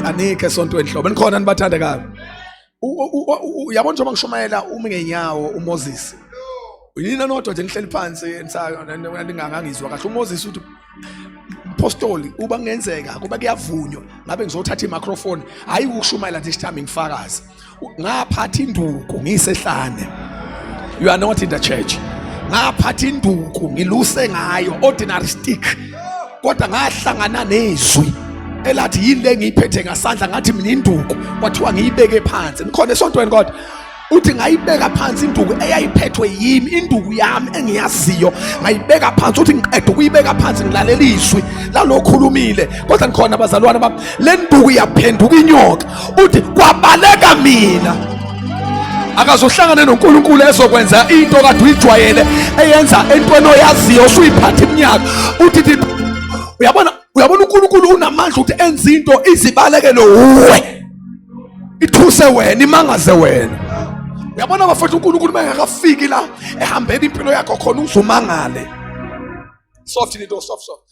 Anikho esontweni hlobo. Nikhona nibathandekayo. Uyabona njengoba ngishumayela umi ngenyawo uMoses. Yini nodwa nje nihleli phansi ningangangizwa kahle. uMoses uthi mpostoli uba kungenzeka kuba kuyavunywa ngabe ngizothatha imicrophone hayi ukushumayela this time ngifakaze ngaphatha induku ngisehlane. You are not in the church. Ngaphatha induku ngiluse ngayo ordinary stick, kodwa ngahlangana nezwi elathi yini le ngiyiphethe ngasandla. Ngathi mina induku. Kwathiwa ngiyibeke phansi. Nikhona esontweni? Kodwa uthi ngayibeka phansi induku eyayiphethwe yimi, induku yami engiyaziyo, ngayibeka phansi. Uthi ngiqeda ukuyibeka phansi ngilalela izwi lalokhulumile. Kodwa nikhona abazalwane bami? Le nduku yaphenduka inyoka. Uthi kwabaleka mina. Akazohlangana noNkulunkulu ezokwenza into kade uyijwayele eyenza entweni oyaziyo usuyiphatha iminyaka. Uthi uyabona, uyabona, uNkulunkulu unamandla ukuthi enze into izibalekele uwe, ithuse wena, imangaze wena. Uyabona bafethu, uNkulunkulu mengakafiki la ehambela impilo yakho khona uzumangale. Soft into, soft, soft.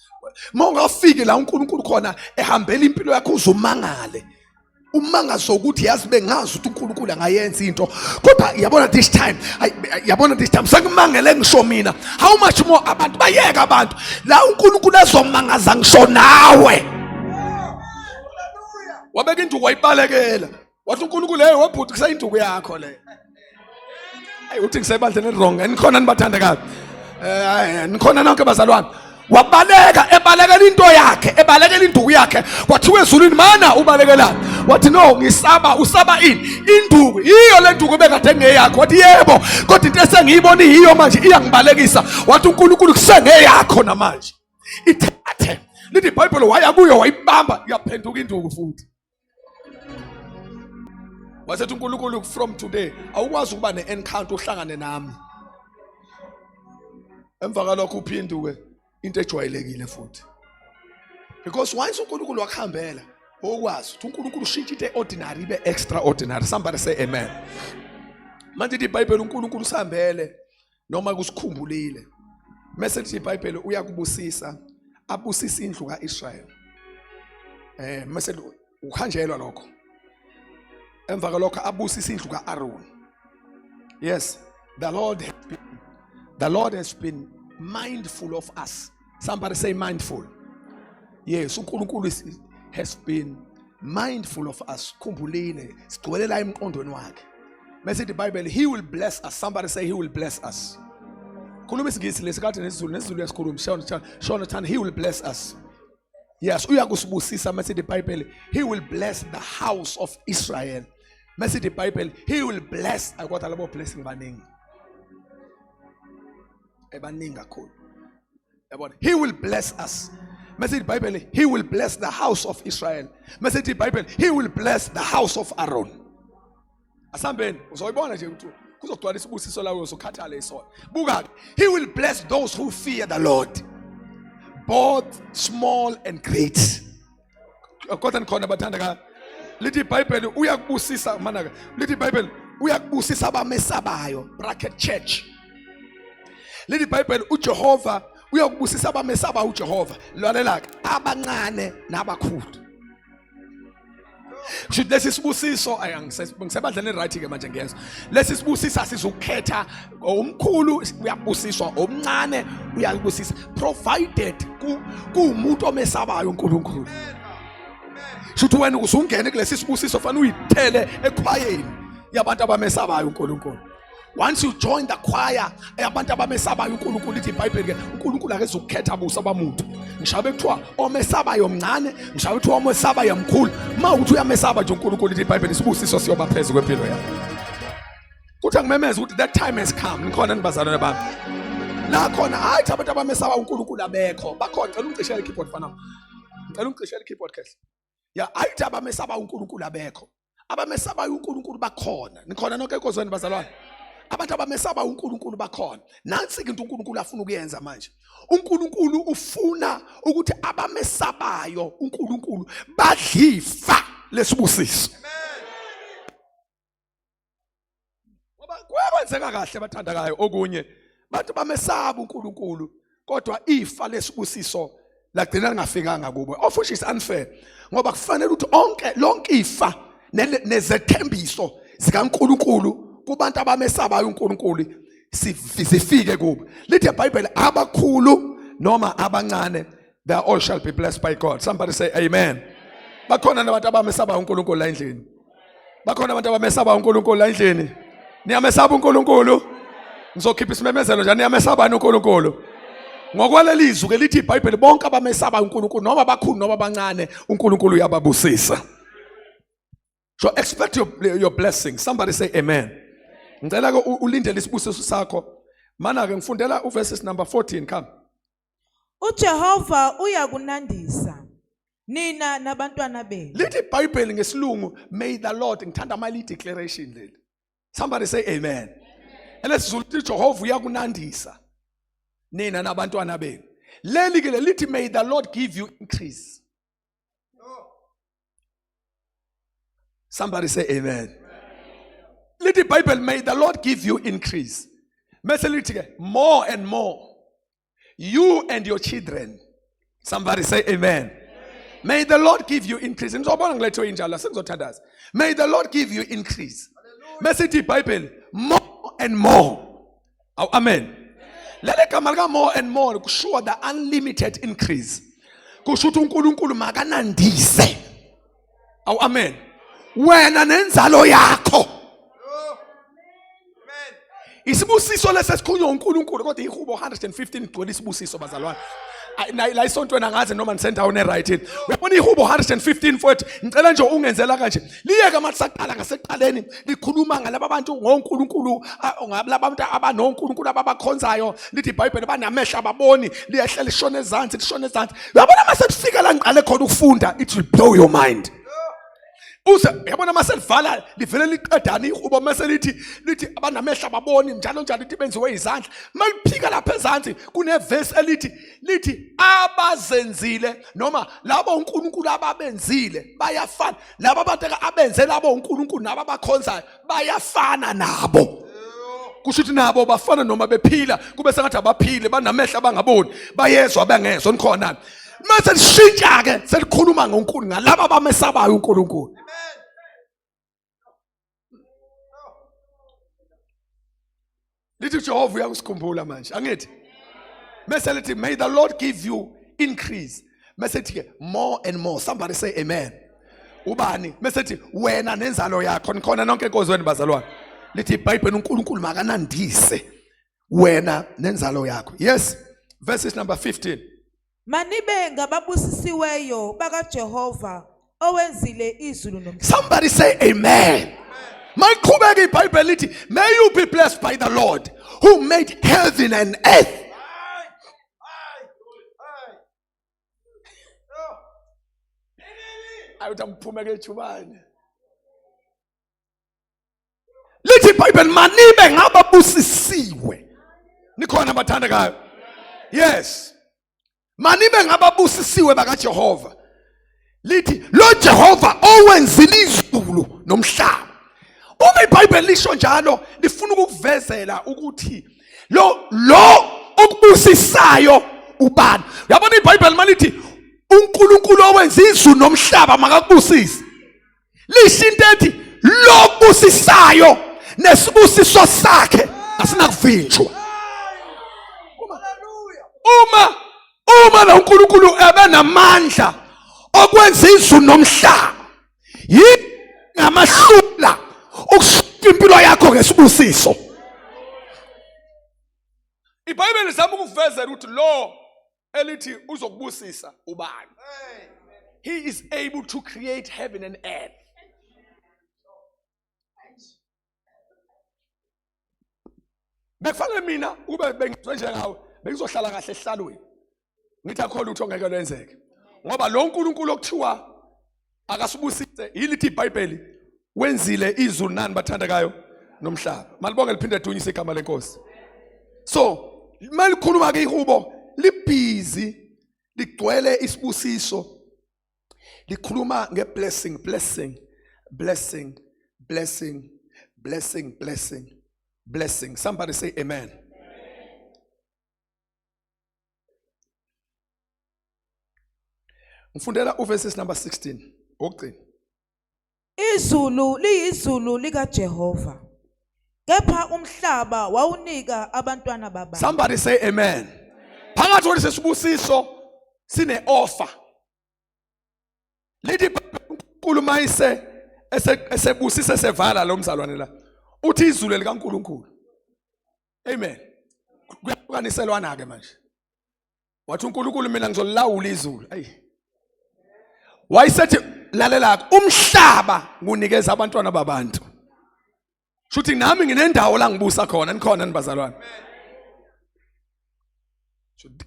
Uma ungafiki la uNkulunkulu khona ehambela impilo yakho uzumangale, umangazo ukuthi yazi bengazi ukuthi uNkulunkulu angayenza into, kodwa yabona this time, yabona this time sekumangele ngisho mina. How much more abantu bayeka abantu la uNkulunkulu ezomangaza ngisho nawe. Wabeka induku wayibalekela. Wathi uNkulunkulu, hey webhuti, kuseyinduku yakho le. Hayi, uthi ngisebandleni wrong. Nikhona nibathandekayo? Eh, nikhona nonke bazalwane? Wabaleka, ebalekela into yakhe, ebalekela induku yakhe. Kwathiwa ezulwini, mana ubalekelani? Wathi no, ngisaba. Usaba ini? Induku. Yiyo le nduku ebekade ngeyakho? Wathi yebo, kodwa into esengiyibona yiyo manje iyangibalekisa. Wathi uNkulunkulu, kusengeyakho namanje, ithathe. Lithi iBhayibheli waya kuyo wayibamba, yaphenduka induku futhi. Wasethi uNkulunkulu, from today awukwazi ukuba ne-encounter uhlangane nami, emva kwalokho uphinduke into ejwayelekile futhi, because once uNkulunkulu wakuhambela okwazi ukuthi uNkulunkulu ushintsha into e-ordinary ibe extraordinary. Somebody say amen. Manje ithi iBhayibheli uNkulunkulu usihambele noma kusikhumbulile. Mase lithi iBhayibheli uyakubusisa, abusise indlu kaIsrael. Mase uhanjelwa lokho, emva kwalokho abusise indlu kaAron. Yes, the Lord has been mindful of us. Somebody say mindful. Yes, uNkulunkulu has been mindful of us. Khumbulile, sigcwele la emqondweni wakhe. Mase the Bible, he will bless us. Somebody say he will bless us. Khuluma isiNgisi lesikhathi nesiZulu, nesiZulu yasikhuluma. Shona, shona, thana, he will bless us. Yes, uyakusibusisa. Mase the Bible, he will bless the house of Israel. Mase the Bible, he will bless. Akodwa labo blessing baningi, ebaningi kakhulu, yabona. He will bless us. Mase iBhayibheli, he will bless the house of Israel. Mase iBhayibheli, he will bless the house of Aaron. Asambeni, uzoyibona nje ukuthi kuzogcwala isibusiso lawo, uzokhathala isona. Buka, he will bless those who fear the Lord, both small and great. Kodwa nikhona bathandeka? Lithi iBhayibheli uyakubusisa mana ke. Lithi iBhayibheli uyakubusisa abamesabayo, bracket church. Lithi iBhayibheli uJehova uyakubusisa abamesabayo uJehova. Lalela ke, abancane nabakhulu. Kusho lesi sibusiso ngisebandleni right ke manje ngiyezwa. Lesi sibusiso asizukukhetha omkhulu uyabusiswa, omncane uyabusisa, provided kuwumuntu omesabayo uNkulunkulu. Shuthi wena ukuze ungene kulesi sibusiso fanele uyithele ekhwayeni yabantu abamesabayo uNkulunkulu. Once you join the choir yabantu abamesabayo uNkulunkulu, ithi iBhayibheli ke uNkulunkulu akezukukhetha buso bamuntu. Ngisho bekuthiwa omesabayo mncane, ngisho kuthiwa omesabayo mkhulu, uma ukuthi uyamesaba nje uNkulunkulu, ithi iBhayibheli isibusiso siyoba phezu kwempilo yakho. Kuthi angimemeze ukuthi that time has come. Nikhona nibazalwane bami? La khona hayi abantu abamesaba uNkulunkulu abekho, bakhona. Cela ungicishele i-keyboard fana, ngicela ungicishele i-keyboard kehle. Ya, hayi abamesaba uNkulunkulu abekho, abamesabayo uNkulunkulu bakhona. Nikhona nonke enkonzweni bazalwane? Abantu abamesaba uNkulunkulu bakhona. Nansi into uNkulunkulu afuna ukuyenza manje. UNkulunkulu ufuna ukuthi abamesabayo uNkulunkulu badlifa lesibusiso, ngoba kuyakwenzeka kahle bathandakayo okunye bantu bamesaba uNkulunkulu kodwa ifa lesibusiso. Lagcina lingafikanga kubo. Of which is unfair. Ngoba kufanele ukuthi onke lonke ifa nezethembiso zikaNkuluNkulu kubantu abamesabayo uNkulunkulu sifike kubo. Lithi iBhayibheli abakhulu noma abancane they all shall be blessed by God. Somebody say amen. Bakhona nabantu abamesabayo uNkulunkulu la endlini. Bakhona abantu abamesaba uNkulunkulu la endlini. Niyamesaba uNkulunkulu? Ngizokhipha isimemezelo nje niyamesaba uNkulunkulu. Ngokwaleli zwi ke lithi iBhayibheli bonke abamesaba uNkulunkulu noma abakhulu noma abancane uNkulunkulu uyababusisa. So expect your blessing. Somebody say amen. Ngicela ke ulindele isibusiso sakho. Mana ke ngifundela uverses number 14 come. UJehova uyakunandisa nina nabantwana benu. Lithi iBhayibheli ngesilungu may the Lord ngithanda ama declaration leli. Somebody say amen. Elesizulu lithi Jehova uyakunandisa nina nabantwana benu. Leli ke lithi may the Lord give you increase. Somebody say amen. Lithi iBhayibheli may the Lord give you increase. Mase lithi ke more and more you and your children. Somebody say amen. May the Lord give you increase. Ngizobona ngilethwe injalo sengizothandaza. May the Lord give you increase. Mase ithi iBhayibheli more and more. Aw amen. Leli gama lika more and more kushuwa the unlimited increase. Kusho ukuthi uNkulunkulu makanandise. Aw amen. Wena nenzalo yakho. Isibusiso lesi esikhulunywa uNkulunkulu kodwa ihubo 115 igcwele isibusiso bazalwane. La isontweni angazi noma nisendaweni eright yini. Uyabona ihubo 115 mfowethu ngicela nje ungenzela kanje. Liyeke uma lisaqala ngasekuqaleni likhuluma ngalaba bantu ngoNkulunkulu ngalaba bantu abanoNkulunkulu ababakhonzayo lithi iBhayibheli banamehlo ababoni liyehla lishona ezansi lishona ezansi. Uyabona uma sekufika la ngiqale khona ukufunda it will blow your mind. Uze yabona uma selivala livele liqedane ihubo mase lithi lithi abanamehla ababoni njalo njalo lithi benziwe izandla maliphika lapha ezansi kunevesi elithi lithi abazenzile noma labo uNkulunkulu ababenzile bayafana laba abantu abenze labo uNkulunkulu nabo abakhonzayo bayafana nabo kusho ukuthi nabo bafana noma bephila kube sengathi abaphile banamehla abangaboni bayezwa bengezwa nikhona mase lishintsha ke selikhuluma ngoNkulunkulu ngalaba abamesabayo uNkulunkulu lithi uJehova uyakusikhumbula manje angithi mase lithi may the Lord give you increase mase lithi ke more and more somebody say amen ubani mase lithi wena nenzalo yakho nikhona nonke enkonzweni bazalwane lithi iBhayibheli uNkulunkulu makanandise wena nenzalo yakho yes verses number 15 Manibe ngababusisiweyo bakaJehova owenzile izulu nomhlaba. Somebody say amen. Maliqhubeka iBhayibheli lithi may you be blessed by the Lord who made heaven and earth. Ayothi amphumeke ejubane. Lithi iBhayibheli manibe ngababusisiwe. Nikhona abathandekayo? Yes. Manibe ngababusisiwe bakaJehova. Lithi lo Jehova owenzile izulu nomhlaba. Uma iBhayibheli lisho njalo lifuna ukukuvezela ukuthi lo lo okubusisayo ubani. Uyabona iBhayibheli malithi uNkulunkulu owenza izulu nomhlaba makakubusise. Lisho into ethi lobusisayo nesibusiso sakhe asinakuvinjwa. Uma uma lo uNkulunkulu ebenamandla okwenza izulu nomhlaba yingamahlula ukushintsha impilo yakho ngesibusiso. IBhayibheli lizama ukukuvezela ukuthi lo elithi uzokubusisa ubani he is able to create heaven and earth bekufanele mina ukube bengizwe njengawe bengizohlala kahle esihlalweni ngithi akho lutho ngeke lwenzeke ngoba lo nkulunkulu okuthiwa akasibusise yilithi iBhayibheli wenzile izulu nani bathandekayo nomhlaba malibonge liphinde dunyise igama lenkosi so malikhuluma ke ihubo libhizi ligcwele isibusiso likhuluma ngeblessing blessing blessing blessing blessing blessing blessing somebody say amen, amen. Ngifundela uverses number 16 okugcina. Izulu liyizulu likaJehova. Kepha umhlaba wawunika abantwana babantu. Somebody say amen. Phakathi kwalesi sibusiso sine offer. Lithi uNkulunkulu mayise esebusise sevala lo mzalwane la. Uthi izulu likaNkulunkulu. Amen. Kuyahlukaniselwana ke manje. Wathi uNkulunkulu mina ngizolawula izulu. Ayi. Wayesethi lalela umhlaba ngunikeza abantwana babantu. Shuthi nami nginendawo la ngibusa khona nikhona nibazalwane.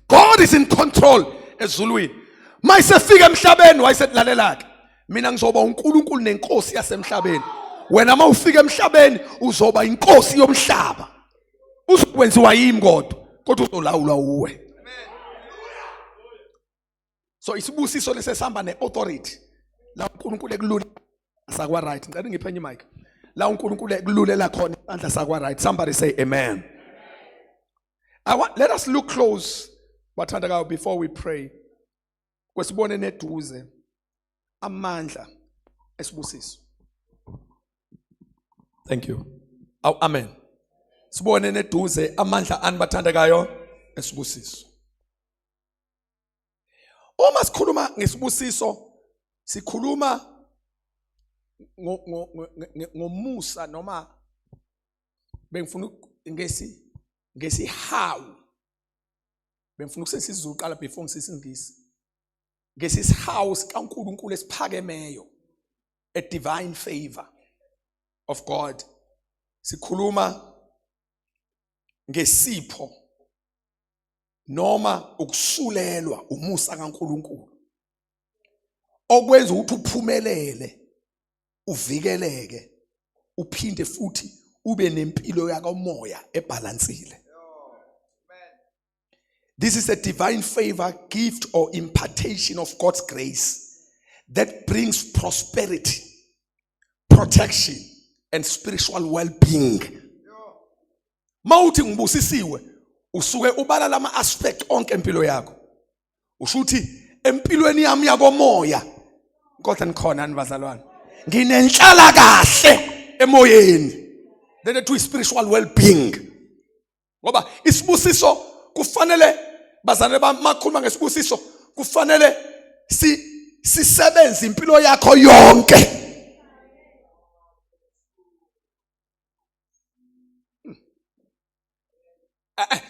God is in control ezulwini. Mayisefika emhlabeni wayesethi lalela ke. Mina ngizoba uNkulunkulu nenkosi yasemhlabeni. Wena mawufika emhlabeni uzoba inkosi yomhlaba. Uzokwenziwa yimi kodwa kodwa uzolawulwa uwe. So isibusiso lesesihamba neauthority la uNkulunkulu ekulula sakwa right. Ngicela ngiphe enye mic. La uNkulunkulu ekululela khona isandla sakwa right. Somebody say amen. I want let us look close bathandekayo before we pray. Kwesibone neduze amandla esibusiso. Thank you. Aw amen. Sibone neduze amandla ani bathandekayo esibusiso. Uma sikhuluma ngesibusiso sikhuluma ngomusa noma bengifuna ngesi ngesihawu bengifuna ukusebenzisa isiZulu qala before ngisisingisi ngesisihawu sikaNkuluNkulu esiphakemeyo a divine favor of God sikhuluma ngesipho noma ukusulelwa umusa kaNkuluNkulu okwenza ukuthi uphumelele uvikeleke uphinde futhi ube nempilo yakomoya ebhalansile. This is a divine favor, gift or impartation of God's grace that brings prosperity, protection and spiritual well-being. Mawuthi ngibusisiwe usuke ubala lama aspect onke empilo yakho. Usho ukuthi empilweni yami yakomoya kodwa nikhona ni bazalwane. Nginenhlala kahle emoyeni. Then it is spiritual well-being. Ngoba isibusiso kufanele bazalwane bami makhuluma ngesibusiso kufanele si sisebenze impilo yakho yonke.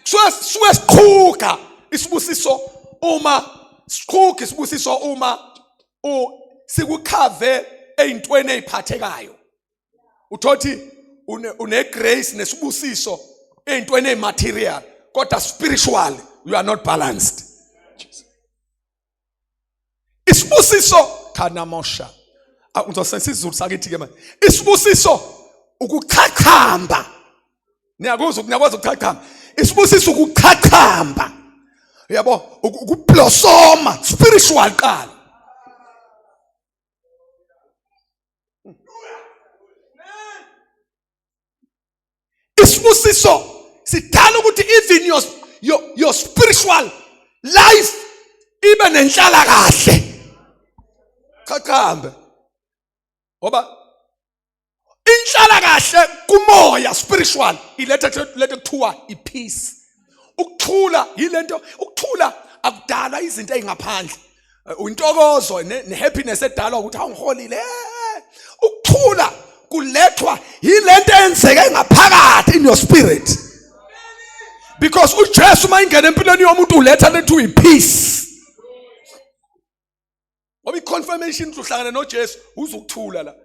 Suke siqhuga isibusiso uma siqhuga isibusiso uma sikukhave ey'ntweni ey'phathekayo uthothi une grace nesibusiso ey'ntweni ey'material kodwa spiritual you are not balanced. Isibusiso khanamosha ngizosenza isiZulu sakithi ke manje. Isibusiso ukuchachamba. Niyakuzwa niyakwazi ukuchachamba. Isibusiso ukuchachamba. Uyabo ukublosoma spiritual qala. Isibusiso sidala ukuthi even your spiritual life ibe nenhlala kahle. Chachambe. Ngoba inhlala kahle kumoya spiritual iletha lento kuthiwa ipeace. Ukuthula yilento ukuthula akudalwa izinto ezingaphandle. Intokozo nehappiness edalwa ukuthi awungiholile. Ukuthula kulethwa yilento eyenzeke ngaphakathi in your spirit. Because uJesu uma ingena empilweni yomuntu uletha lethu ipeace. Ngoba iconfirmation ukuthi uhlangana noJesu uzokuthula la.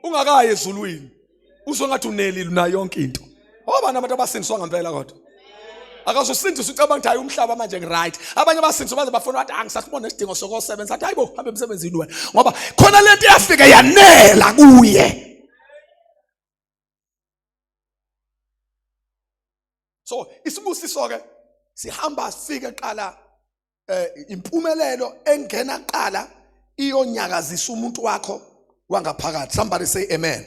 Ungakayi ezulwini. Uzwe ngathi unelile unayo yonke into. Obani abantu abasindiswa ngempela kodwa? Akazosindisa ucabanga ukuthi hayi umhlaba manje ngiright. Abanye abasindiswa baze bafuna wathi angisasibona isidingo sokosebenza. Athi hayibo hambe emsebenzini wena. Ngoba khona lento yafika yanela kuye. So isibusiso ke sihamba sifike qala impumelelo engena qala iyonyakazisa umuntu wakho wangaphakathi. Somebody say amen.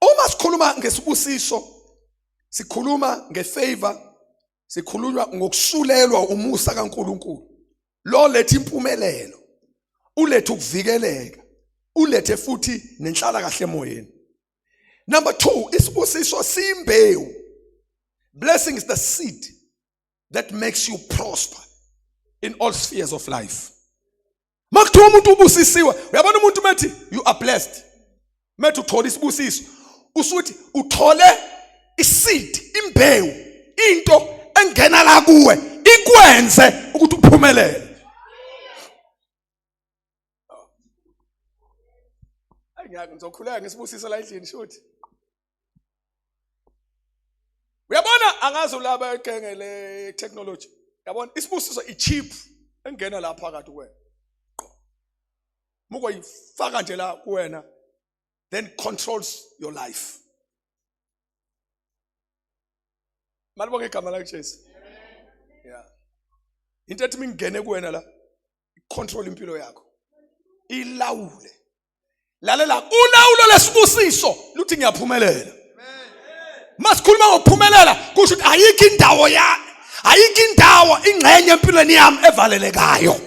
Uma sikhuluma ngesibusiso sikhuluma ngefavor, sikhulunywa ngokusulelwa umusa kaNkuluNkulu. Lo letha impumelelo, ulethe ukuvikeleka, ulethe futhi nenhlala kahle emoyeni. Number 2, isibusiso siyimbewu. Blessing is the seed that makes you prosper in all spheres of life. Makuthiwa umuntu ubusisiwe, uyabona umuntu methi you are blessed. Methi uthola isibusiso, usuthi uthole iseed, imbewu, into engena la kuwe ikwenze ukuthi uphumelele. Ayi ngiyake ngizokhuleka ngisibusiso la endlini shuthi. Uyabona angazi ulaba egenge le technology. Yabona isibusiso ichip engena la phakathi kuwena. Mukoyifaka nje la kuwena then controls your life. Malibonge igama lakhe Jesu. Yeah. Into ethi mingene kuwena la control impilo yakho. Ilawule. Lalela ulawulo lesibusiso luthi ngiyaphumelela. Masikhuluma ngokuphumelela kusho ukuthi ayikho indawo ya ayikho indawo ingxenye empilweni yami evalelekayo.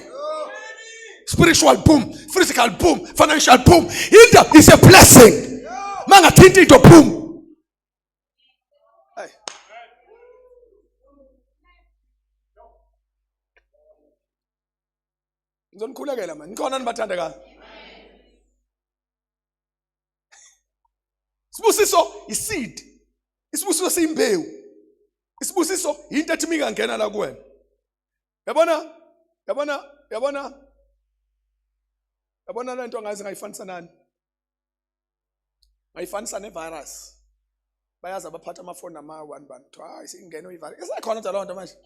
Spiritual boom, physical boom, financial boom. Into is a blessing. Mangathinta into boom. Hey. Ngizonikhulekela manje. Nikhona nibathandekayo. Sibusiso iseed. Isibusiso siyimbewu. Isibusiso into ethi mingangena la kuwena. Yabona? Yabona? Yabona? Yabona lento ngaze ngayifanisa nani? Ngayifanisa nevirus. Bayazi abaphatha amafoni nama one bani. Kuthiwa hayi singene uyivirus. Isekhona nje lonto manje.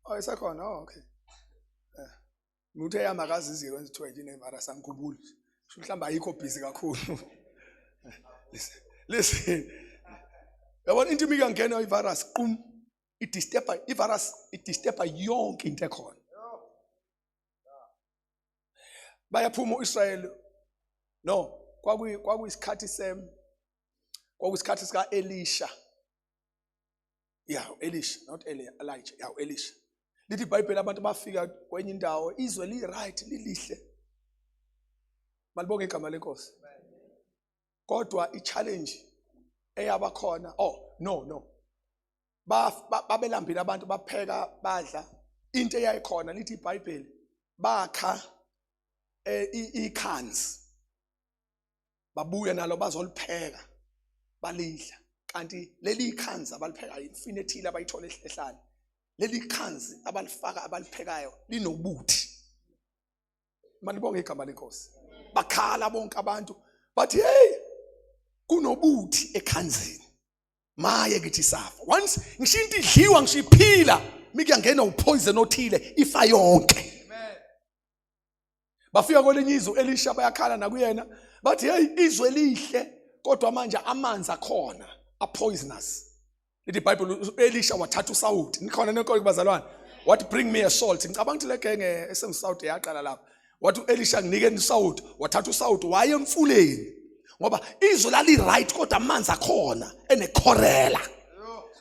Oh isekhona. Oh okay. Eh. Nguthe yami akazizi kwenza kuthiwa nje inevirus angikhumbuli. Sho mhlawumbe ayikho busy kakhulu. Listen. Listen. Yabona into imika ngena ivirus qum idisturba ivirus idisturba yonke into ekhona. Bayaphuma uIsrael no kwakuyisikhathi sem kwakuyisikhathi sika Elisha. Yeah, Elisha, not Elijah. Yeah, Elisha. Lithi iBhayibheli abantu bafika kwenye indawo izwe li right lilihle. Malibonge igama lenkosi. Kodwa i-challenge eyabakhona oh no no. Babelambile abantu bapheka badla into eyayikhona lithi iBhayibheli bakha ikhanzi babuye nalo bazolipheka balidla kanti leli khanzi abaliphekayo imfino ethile abayithola ehlane leli khanzi abalifaka abaliphekayo linobuthi malibonge igama lenkosi bakhala bonke abantu bathi hey kunobuthi ekhanzini maye kithi safa once ngisho into idliwa ngisho iphila mikuyangena upoison othile ifa yonke. Bafika kwelinye izwe elisha bayakhala nakuyena bathi hey izwe lihle kodwa manje amanzi akhona a poisonous. Lithi iBhayibheli Elisha wathatha usawuti. Nikhona nenkolo kubazalwane. Wathi bring me a salt. Ngicabanga ukuthi le genge esemsawuti yaqala lapha. Wathi uElisha nginike usawuti. Wathatha usawuti waye emfuleni. Ngoba izwe lali right kodwa amanzi akhona enekhorela.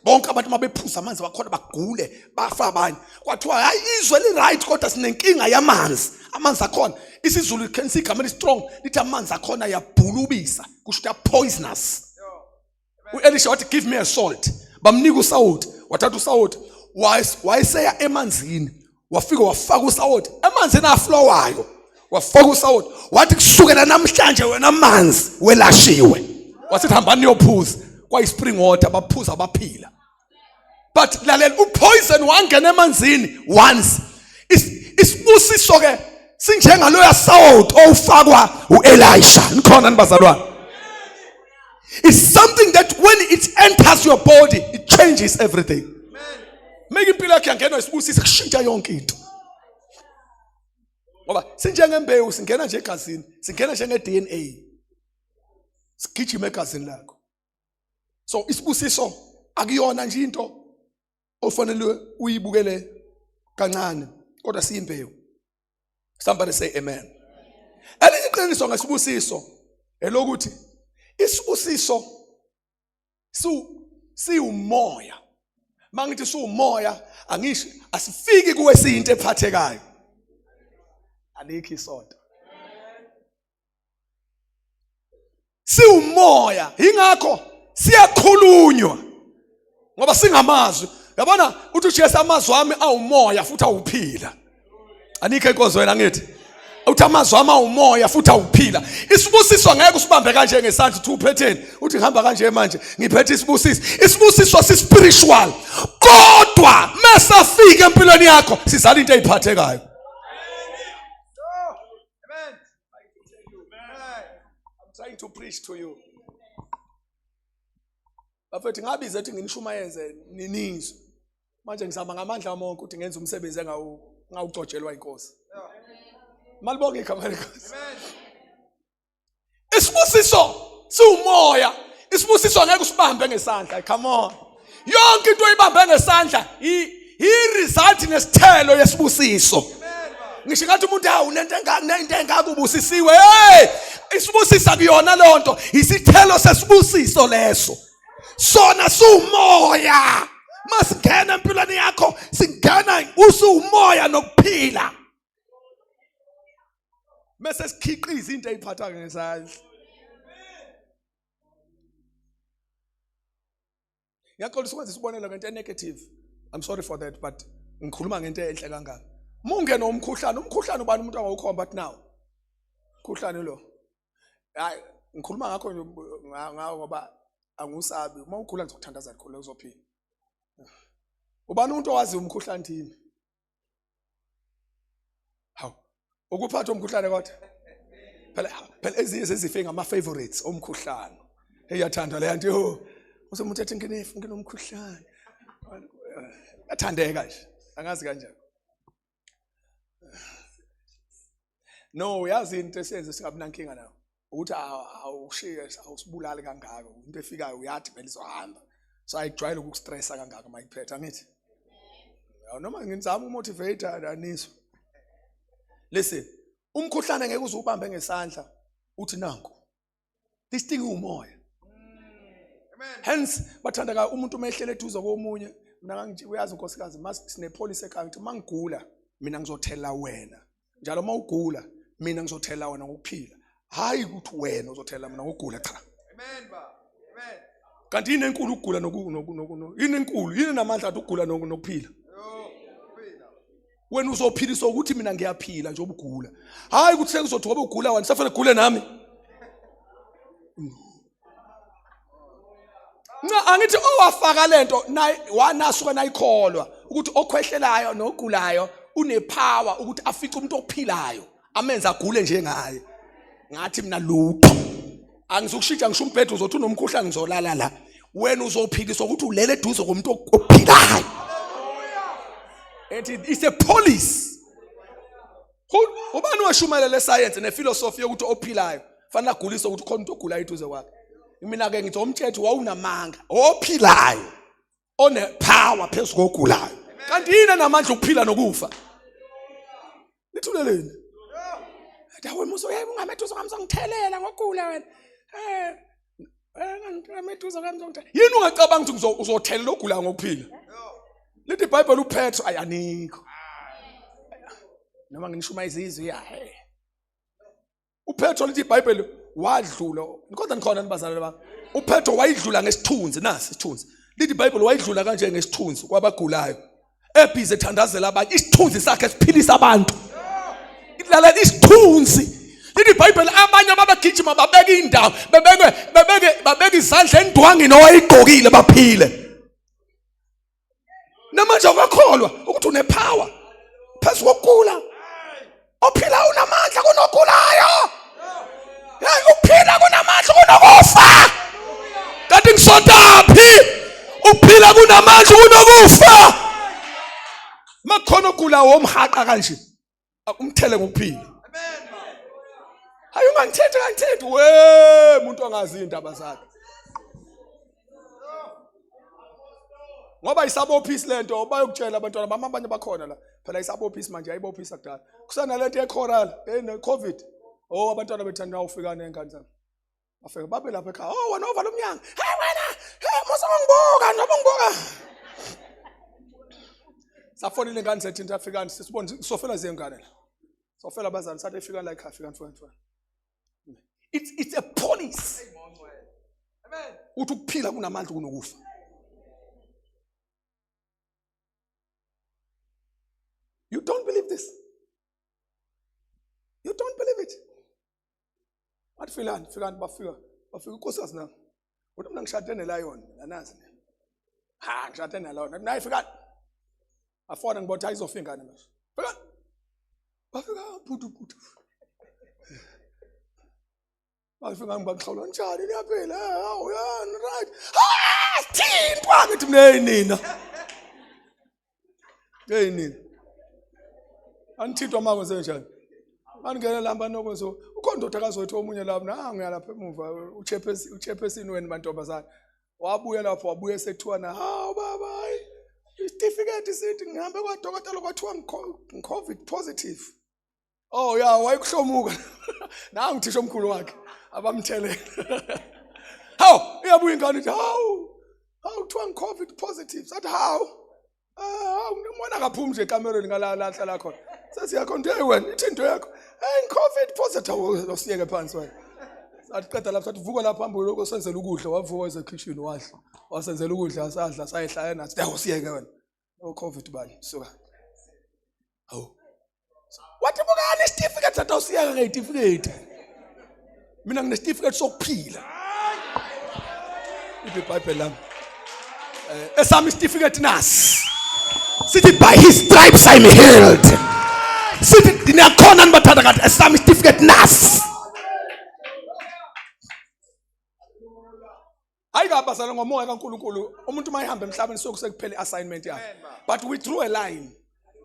Bonke abantu mabephuza amanzi bakhona bagule bafa abanye. Kwathiwa hayi izwe li right kodwa sinenkinga yamanzi. Amanzi akhona isiZulu can see igama eli strong lithi amanzi akhona yabhulubisa kusho ukuthi poisonous. uElisha wathi give me a salt. Bamnika usawoti, wathatha usawoti wayeseya emanzini wafika wafaka usawoti emanzini aflowayo wafaka usawoti wathi kusukela namhlanje wena manzi welashiwe wasithi hambani niyophuza kwayi-spring water baphuza baphila but lalela upoison wangena emanzini once isibusiso ke sinjengaloya sawoti owufakwa uElisha nikhona nibazalwane. It's something that when it enters your body it changes everything. Make impilo yakho yangenwa isibusiso kushintsha yonke into. Ngoba sinjengembewu singena nje egazini, singena njenge DNA. Sigijima egazini lakho. So isibusiso akuyona nje into ofanele uyibukele kancane kodwa siyimbewu. Somebody say amen. Elinye iqiniso ngesibusiso elokuthi isibusiso siwumoya. Mangithi siwumoya angisho asifiki kuwe siyinto ephathekayo. Alikho isonto. Siwumoya, ingakho siyakhulunywa ngoba singamazwi. Yabona uthi uJesu amazwi ami awumoya futhi awuphila. Anikho enkonzweni angithi? Uthi amazwi ami awumoya futhi awuphila. Isibusiso ngeke usibambe kanje ngesandla uthi uphetheni, uthi ngihamba kanje manje ngiphethe isibusiso. Isibusiso si spiritual, kodwa mesafika empilweni yakho sizala into eyiphathekayo. I'm trying to preach to you. Bafethu ngabiza ethi nginishumayeze ninizwe. Manje ngizama ngamandla ami onke ukuthi ngenze umsebenzi engawugcotshelwa inkosi. Malibonge igama lenkosi. Isibusiso siwumoya. Isibusiso angeke usibambe ngesandla. Come on. Yonke into oyibambe ngesandla i-result nesithelo yesibusiso. Ngisho ngathi umuntu hawu unento engaka nento engaka ubusisiwe. Hey! Isibusisa kuyona lonto, isithelo sesibusiso leso. Sona siwumoya. Masingena empilweni yakho, singena usuwumoya nokuphila. Bese sikhiqiza into eyiphatha ngesandla. Ngiyaxolisa ukwenza isibonelo ngento enegative. I'm sorry for that, but ngikhuluma ngento enhle kangaka. Mungene umkhuhlane, umkhuhlane ubani umuntu angawukhomba athi nawo? Umkhuhlane lo. Hayi, ngikhuluma ngakho ngawo ngoba angusabi. Uma ugula ngizokuthandaza khona uzophila. Ubani umuntu owaziyo umkhuhlane thini? Hawu, ukuphatha umkhuhlane kodwa. Phela phela ezinye zezifo ngama favorites omkhuhlane. Eyathandwa le nto yo. Usemuntu ethi nginefu nginomkhuhlane. Yathandeka nje. Angazi kanjani. No, uyazi into esiyenze singabi nankinga nayo. Ukuthi awushiye awusibulali kangaka. Into efikayo uyathi vele izohamba. So ayijwayele ukukustressa kangaka mayiphethe angithi. Noma ngizama umotivate aniswa. Listen, umkhuhlane ngeke uze ubambe ngesandla uthi nanku. This thing umoya. Hence bathandeka umuntu uma ehlele eduze komunye mina ngangithi uyazi unkosikazi mas sinepolicy ekhaya ngithi mangigula mina ngizothela wena. Njalo uma ugula mina ngizothela wena ngokuphila. Hayi ukuthi wena uzothela mina ngokugula cha. Amen ba. Amen. Kanti yini enkulu ukugula noku noku yini enkulu yini namandla athi ukugula nokuphila. Wena uzophiliswa ukuthi mina ngiyaphila nje ubugula. Hayi ukuthi sekuzothi ngoba ugula wena safanele gule nami. Nca angithi owafaka lento naye wanasuka nayikholwa ukuthi okhwehlelayo nogulayo unepower ukuthi afice umuntu ophilayo amenze agule njengaye. Ngathi mina lutho. Angizukushintsha ngisho umbhedo uzothi unomkhuhlane ngizolala la. Wena uzophiliswa ukuthi ulele eduze komuntu ophilayo. Ethi it's a police. Ubani washumayela le science nephilosophy yokuthi ophilayo fanele aguliswe ukuthi khona umuntu ogulayo eduze kwakhe. Mina ke ngithi omtshethu wawunamanga ophilayo one power phezu kogulayo. Kanti yini namandla ukuphila nokufa? Nithuleleni. Dawe muso yebo ungamethusa ngamsongithelela ngogula wena. Eh ngamethusa ngamsongithelela. Yini ungacabanga ukuthi uzothelela ogulayo ngokuphila? Lithi iBhayibheli uPetro ayanikho. Noma nginishumayeza izwi ya hey. uPetro lithi iBhayibheli wadlula kodwa nikhona nibazalwane bami uPetro wayidlula ngesithunzi nasi isithunzi lithi iBhayibheli wayidlula kanje ngesithunzi kwabagulayo ebhizi ethandazela abanye isithunzi sakhe siphilisa abantu lalela isithunzi lithi iBhayibheli abanye ababegijima babeka indawo bebeke bebeke babeka izandla endwangini owayigqokile baphile Namanje awukakholwa ukuthi unepower phezu kokugula. Ophila unamandla kunogulayo. Hey, uphila kunamandla kunokufa. Kanti ngisontaphi? Uphila kunamandla kunokufa. Makhona ogula womhaqa kanje. Umthele ngokuphila. Hayi ungangithethi kangithethi we umuntu ongazi indaba zakhe. Ngoba isabophisi lento bayokutshela abantwana bami abanye bakhona la. Phela isabophisi manje ayibophisa kudala. Kusanalento yecoral, eh COVID. Oh abantwana bethanda ufika nengane zami. Bafika babe lapha ekhaya. Oh wena ovala umnyango. Hey wena, hey musa ungibuka noma ungibuka. Safonile ingane zethu into afikani sisibone sisofela zengane la. Sofela abazali sathi efika la ekhaya fika mfowethu mfowethu. It's a policy. Amen. Uthi ukuphila kunamandla kunokufa. You don't believe this. You don't believe it. Bathi fikani, fikani bafika. Bafika inkosikazi nami. Uthi mina ngishade nelion, anazi. Ha, ngishade nelion. Nayi fikani. Afona ngibotha izofika ingane manje. Fikani. Bafika bhutu bhutu. Bafika ngibaxhawula njani niyaphila? Hawu yani right. Ah, thintwa ngithi mina hey nina. Hey nina. Anithintwa uma kwenze njani? Maningena lamba nokwenza ukhona ndoda kazothi omunye lapho nangu yalapha emuva uchephesi uchephesini wena mantombazana. Wabuya lapho wabuya sekuthiwa na hawu baba hayi isitifiketi sithi ngihambe kwadokotela kwathiwa ngi-COVID positive. Oh ya wayekuhlomuka. Nangu thisha omkhulu wakhe abamthelela. Hawu iyabuya ingane ithi hawu hawu kuthiwa ngi-COVID positive. Sathi hawu. Ah, hawu ngimona akaphumi nje ekamerweni ngala la hlala khona. Sesiyakhona hey wena ithi into yakho. Hey ngi-COVID positive awusiyeke phansi wena. Sathi qeda lapho sathi vuka lapha hambe lokho senzela ukudla wavuka weza ekhishini wadla. Wasenzela ukudla sadla sayihlala nathi. Awusiyeke wena. No COVID bani suka. Hawu. Wathi bukani isitifiketi sathi awusiyeke ngeyitifiketi. Mina nginesitifiketi sokuphila. Iphi iBhayibheli lami? Eh, esami isitifiketi nasi. Sithi by his stripes I'm healed. Sithi niyakhona nibathanda kanti esami isitifiketi nasi. Hayi kabi bazalwane ngomoya kaNkulunkulu umuntu uma ehamba emhlabeni suke sekuphele i-assignment yakhe. But we drew a line.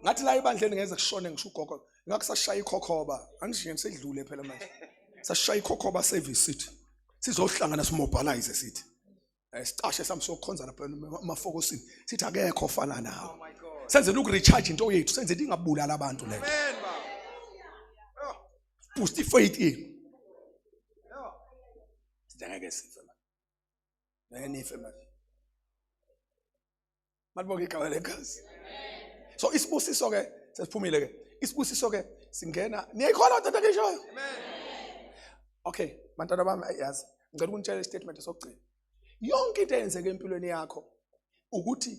Ngathi la ebandleni ngeze kushone ngisho ugogo. Ngaku sashaya ikhokhoba. Angisho ngisedlule phela manje. Sashaya ikhokhoba service sithi. Sizohlangana simobilize sithi. Eh, sicashe sami sokukhonza lapha emafokosini. Sithi akekho ofana nawe. Oh Senzela ukurecharge into yethu, senzela ingabulala abantu lento. Amen baba. Oh, Boost ifaith yenu. yeah. Sithi angeke sife manje. Ngeke nife manje. Malibonke igama lenkosi. So isibusiso ke sesiphumile ke. Isibusiso ke singena niyayikholwa tata ngishoyo. Amen. Okay, bantwana bami yazi. Ngicela ukunitshela istatement sokugcina. Yonke into eyenzeka empilweni yakho ukuthi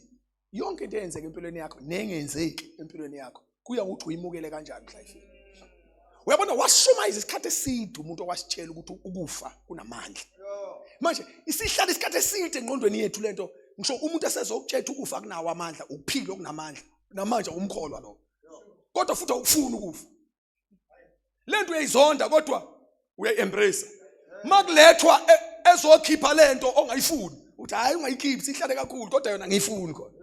yonke into eyenzeka empilweni yakho nengenzeki empilweni yakho kuya ngokuthi uyimukele kanjani mhla ifika. Uyabona washumayeza isikhathi eside umuntu owasitshela ukuthi ukufa kunamandla. Manje isihlala isikhathi eside engqondweni yethu lento ngisho umuntu esezokutshela ukufa kunawo amandla ukuphila okunamandla namanje umkholwa lo. Kodwa futhi awufuni ukufa. Lento uyayizonda kodwa uyayi-embrace. Makulethwa ezokhipha lento ongayifuni uthi hayi ungayikhiphi sihlale kakhulu kodwa yona ngiyifuni khona.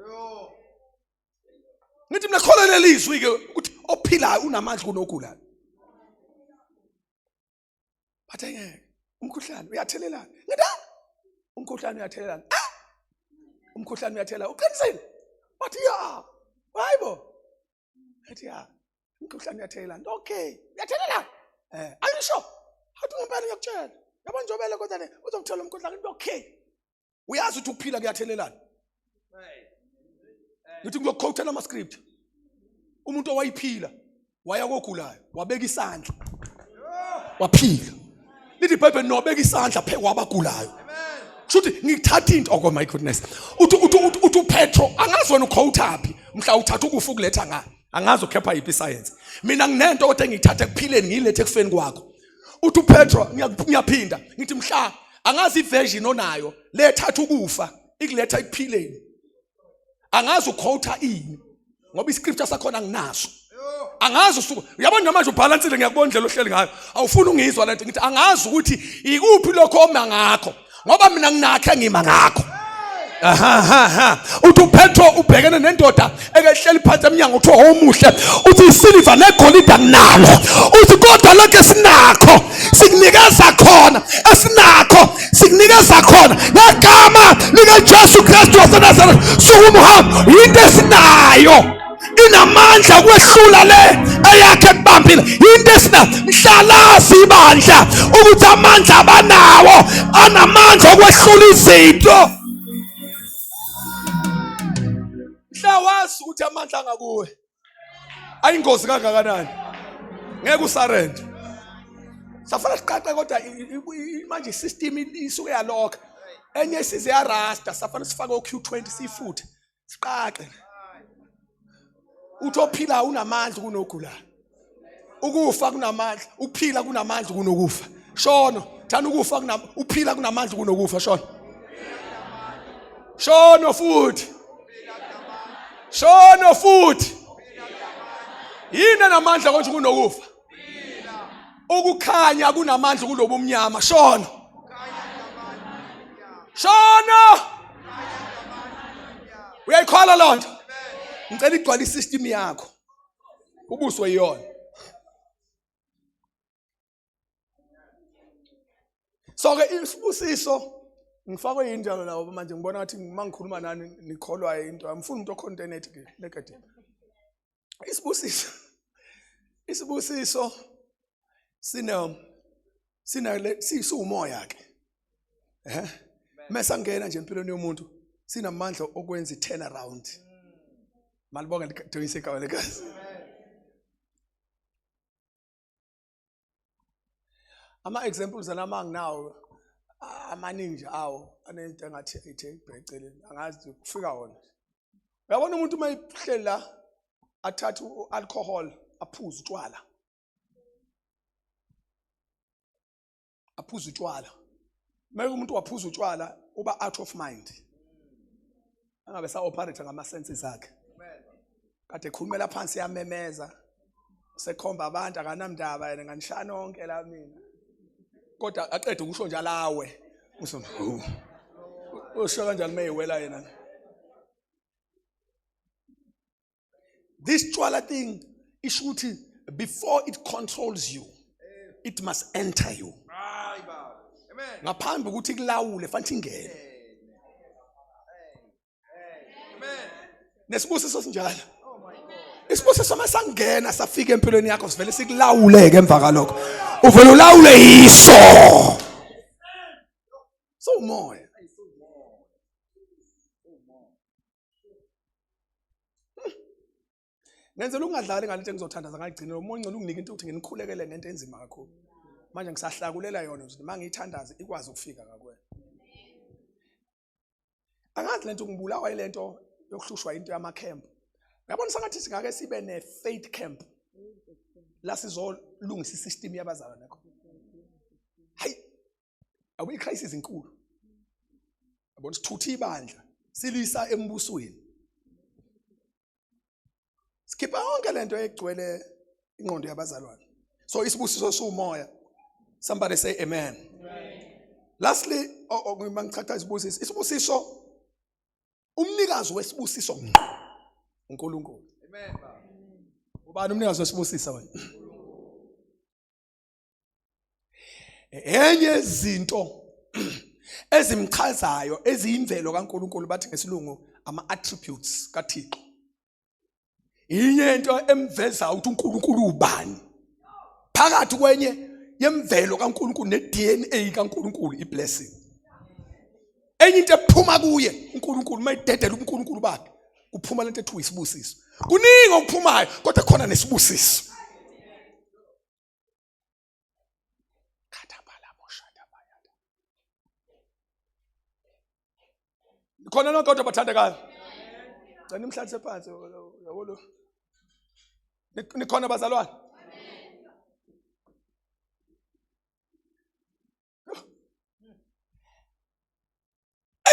Ngithi mina kholwa lelizwi ke ukuthi ophilayo unamandla kunogulayo. Bathe ngeke umkhuhlane uyathelelana. Ngithi ah! Umkhuhlane uyathelelana. Ah! Umkhuhlane uyathelelana. Uqinisile? Bathi ya. Hayibo. Ethi ya. Umkhuhlane uyathelelana. Okay, uyathelelana. Eh, are you sure? Hathi ngempela ngiyakutshela. Yabo njobele kodwa ne uzokuthola umkhuhlane. Okay. Uyazi ukuthi ukuphila kuyathelelana. Ngithi ngizokuquotela ama script. Umuntu owayiphila waya kogulayo wabeka isandla waphila. Lithi iBhayibheli nobeka isandla phe kwabagulayo. Kusho ukuthi ngithatha into oh my goodness. Uthi uthi uthi uPetro angazi wena uquote mhla uthatha ukufa ukuletha nga. Angazi ukhepha yiphi science. Mina nginento kodwa engiyithatha ekuphileni ngiyilethe ekufeni kwakho. Uthi uPetro ngiyaphinda ngithi mhla angazi iversion onayo lethatha ukufa ikuletha ekuphileni. Angazi uquote ini ngoba iscripture sakhona nginaso. Angazi usuku uyabona namanje ubhalansile ngiyakubona indlela ohleli ngayo awufuni ungizwa lento ngithi angazi ukuthi ikuphi lokho oma ngakho ngoba mina nginakhe ngima ngakho. Aha ha ha uthi uPetro ubhekene nendoda ekehleli phansi emnyango kuthiwa omuhle uthi isiliva negolide anginalo uthi kodwa lokho esinakho sikunikeza khona esinakho sikunikeza khona ngegama likaJesu Kristu waseNazaretha sukuma uhambe into esinayo inamandla kwehlula le eyakhe ekubambile into esina mhlalazi ibandla ukuthi amandla abanawo anamandla okwehlula izinto mhla wazi ukuthi amandla angakuwe ayingozi kangakanani. Ngeke usarende. Safana siqaqe kodwa manje isystem isuke yalokha. Enye isize yarasta safana sifake oQ20 siyifuthe. Siqaqe. Uthi ophila unamandla kunogulayo. Ukufa kunamandla, ukuphila kunamandla kunokufa. Shono, thana ukufa kunam uphila kunamandla kunokufa shono. Shono futhi. Shono futhi. Yini enamandla konje kunokufa? Ukukhanya kunamandla kulobumnyama. Shono. Shono. Uyayikholwa lonto? Ngicela igcwale isystem yakho. Ubuswe iyona. So ke isibusiso ngifakwe yini njalo lawo manje ngibona ngathi uma ngikhuluma nani nikholwa into angifuni umuntu ocontenate ke negative. Isibusiso isibusiso sine sina siwumoya ke. Eh? Mese ngena nje empilweni yomuntu sinamandla okwenza i-turn around. Malibonge liduyise igama legazi. Ama examples anama nginawo amaningi nje awo anento engathi ethe ibheceleni angazi kufika wona. Uyabona umuntu uma ehleli la athathe u-alcohol aphuze utshwala. Aphuze utshwala. Meke umuntu waphuza utshwala uba out of mind. Angabe sa operate ngama senses akhe. Kade ekhulumela phansi yamemeza. Sekhomba abantu akanamndaba yena nganishaya nonke la mina. Kodwa aqede ukusho njalo awe. Usho usho kanjani meyiwela yena. This tshwala thing isho ukuthi before it controls you it must enter you. Ngaphambi ukuthi kulawule fanele ingene. Nesibusiso sinjalo. Isibusiso masangena safika empilweni yakho sivele sikulawuleke emva kalokho. Uvele ulawule yiso. So umoya. Ngenzela ukungadlali ngalento engizothandaza ngayigcina umoya ongcwele unginike into ukuthi nginikhulekele ngento enzima kakhulu. Manje ngisahlakulela yona ukuthi mangiyithandaza ikwazi ukufika ngakuwena. Angazi lento ngibulawa ilento yokuhlushwa into yama camp. Uyabona sengathi singake sibe ne faith camp la sizolungisa isystem yabazalwane khona. Hayi yabo icrisis inkulu. Yabona sithutha ibandla silisa embusweni. Sikhipha yonke lento egcwele ingqondo yabazalwane. So isibusiso siwumoya. Somebody say amen. Lastly, mangichatha isibusiso, isibusiso umnikazi wesibusiso ngqo uNkulunkulu. Amen. Ubani umnikazi wesibusiso wena? Enye izinto ezimchazayo eziyimvelo kaNkulunkulu bathi ngesilungu ama attributes kaThixo. Inye into emveza ukuthi uNkulunkulu ubani. Phakathi kwenye yemvelo kaNkulunkulu neDNA kaNkulunkulu iblessing. Enye into ephuma kuye uNkulunkulu mayidedela uNkulunkulu bakhe kuphuma lento ethiwa isibusiso. Kuningi okuphumayo kodwa khona nesibusiso. Khona nonke kodwa bathandekayo. Gcina imhlalise phansi yabo lo. Nikhona bazalwane?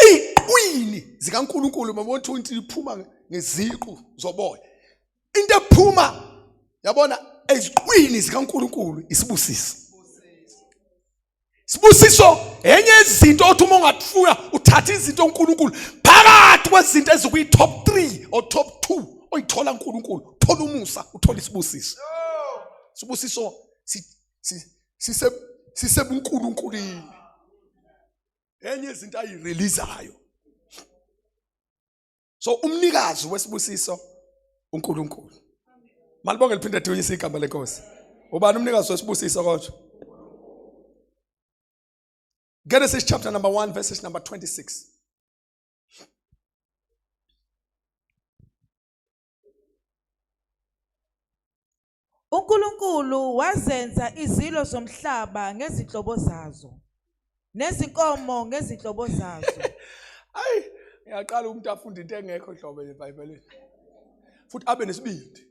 Eyiqwini zikaNkuluNkulu mabona ukuthi liphuma ngeziqu zoboya. Into ephuma yabona eziqwini zikaNkuluNkulu isibusiso. Sibusiso enye izinto othi uma ungathuka uthatha izinto uNkulunkulu phakathi kwezinto ezikuyi top 3 or top 2 oyithola uNkulunkulu thola umusa uthola isibusiso. Sibusiso sise sisebuNkulunkulwini. Enye izinto ayireleaseayo. So umnikazi wesibusiso uNkulunkulu. Malibonge liphinde dunyise igama lenkosi. Ubani umnikazi wesibusiso kodwa? Genesis chapter number 1 verses number 26. uNkulunkulu wazenza izilo zomhlaba ngezinhlobo zazo nezinkomo ngezinhlobo zazo. Ayi, ngiyaqala umuntu afunde into engekho nhlobo eBhayibhelini. Futhi abe nesibindi.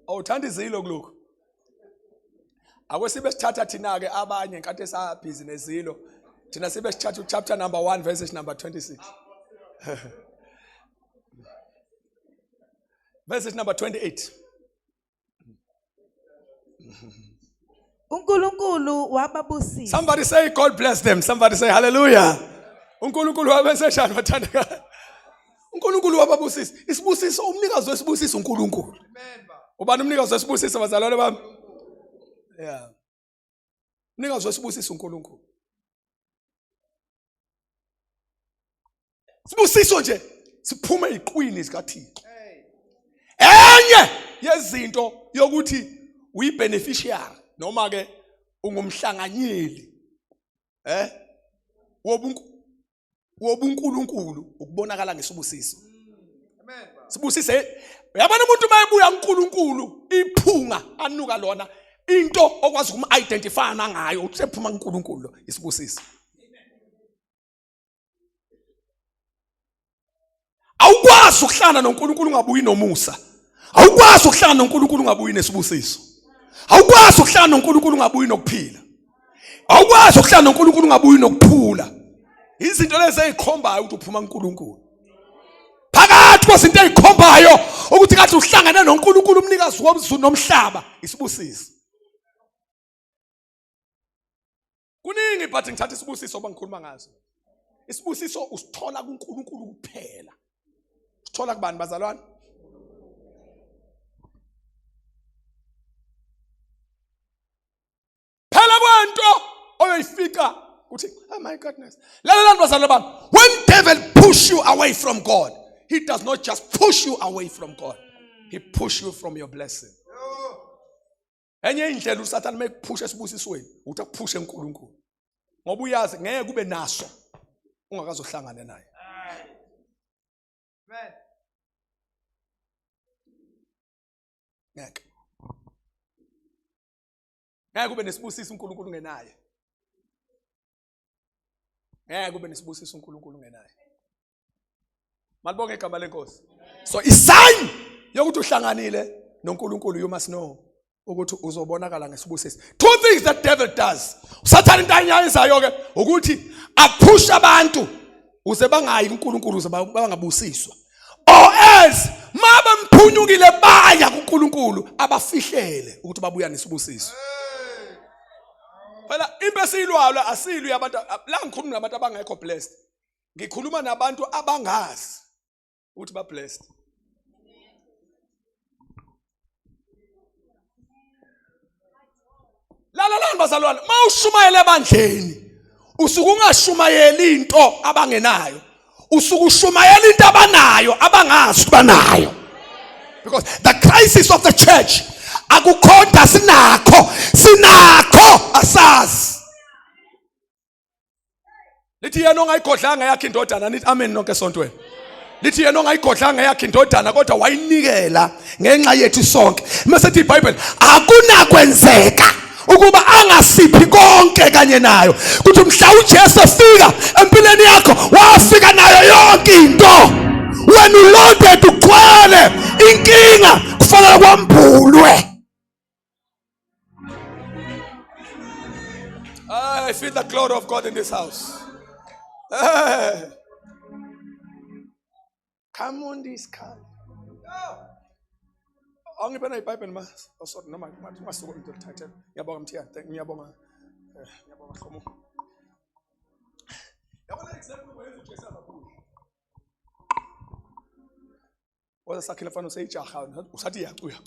Awuthanda izilo kulokhu. Ake sibe sithatha thina ke abanye nkathi esabhizi nezilo. Thina sibe sithatha chapter number 1 verse number 26. Verse number 28. uNkulunkulu wababusisa. Somebody say God bless them. Somebody say hallelujah. uNkulunkulu wabeseshani bathandekayo. uNkulunkulu wababusisa. Isibusiso umnikazi wesibusiso uNkulunkulu. Ubani umnikazi wesibusiso bazalwane bami? Yeah. Umnikazi wesibusiso uNkulunkulu. Sibusiso nje siphume eziqwini zikaThixo. Enye yezinto yokuthi uyi-beneficiary noma ke ungumhlanganyeli eh wobunkulunkulu ukubonakala ngesibusiso. Sibusise uyabona umuntu mayebuya kuNkulunkulu iphunga anuka lona into okwazi ukum-identify nangayo ukuthi sephuma kuNkulunkulu lo isibusiso. Awukwazi ukuhlala noNkulunkulu ungabuyi nomusa. Awukwazi ukuhlala noNkulunkulu ungabuyi nesibusiso. Awukwazi ukuhlala noNkulunkulu ungabuyi nokuphila. Awukwazi ukuhlala noNkulunkulu ungabuyi nokuthula. Izinto lezi ezikhombayo ukuthi uphuma kuNkulunkulu. Phakathi kwezinto ezikhombayo ukuthi kathi uhlangane noNkulunkulu umnikazi womzulu nomhlaba isibusiso. Kuningi but ngithatha isibusiso oba ngikhuluma ngaso. Isibusiso usithola kuNkulunkulu kuphela. Usithola kubani bazalwane? Phela kwento oyoyifica uthi oh my goodness. Lalelani bazalwane bami. When devil push you away from God, he does not just push you away from God. He push you from your blessing. Enye indlela uSathane mekuphusha esibusisweni ukuthi akuphushe uNkulunkulu. Ngoba uyazi ngeke kube naso ungakazohlangana naye. Amen. Ngeke. Ngeke kube nesibusiso uNkulunkulu ungenaye. Ngeke kube nesibusiso uNkulunkulu ungenaye. Malibonge igama lenkosi. So isign yokuthi uhlanganile noNkulunkulu you must know ukuthi uzobonakala ngesibusiso. Two things that devil does. Usathane into anyayizayo ke ukuthi aphusha abantu uze bangayi kuNkulunkulu uze bangabusiswa. Or else mabemphunyukile baya kuNkulunkulu abafihlele ukuthi babuya nesibusiso. Phela impe esiyilwayo asilwi abantu la ngikhuluma nabantu abangekho blessed. Ngikhuluma nabantu abangazi ukuthi ba blessed. Lalalani bazalwane, mawushumayela ebandleni usuke ungashumayeli into abangenayo. Usuke ushumayela into abanayo abangazi ukuthi banayo. Because the crisis of the church akukhonda sinakho, sinakho asazi. Lithi yena ongayigodlanga yakhe indodana nithi amen nonke esontweni. Lithi yena ongayigodlanga yakhe indodana kodwa wayinikela ngenxa yethu sonke. Mase ethi iBhayibheli akunakwenzeka ukuba angasiphi konke kanye nayo. Kuthi mhla uJesu efika empilweni yakho wafika nayo yonke into. Wena uloaded ugcwele inkinga kufanele kwambulwe. I feel the glory of God in this house. Hey. Come on this car. Angibena iBhayibheli ma. Oh sorry noma ungasuka into lithathela. Ngiyabonga Mthiya. Ngiyabonga. Eh, ngiyabonga Hlomo. Yabona example wenza uJesu ababuye. Waze sakhile mfana useyijaha usathi iyacuya.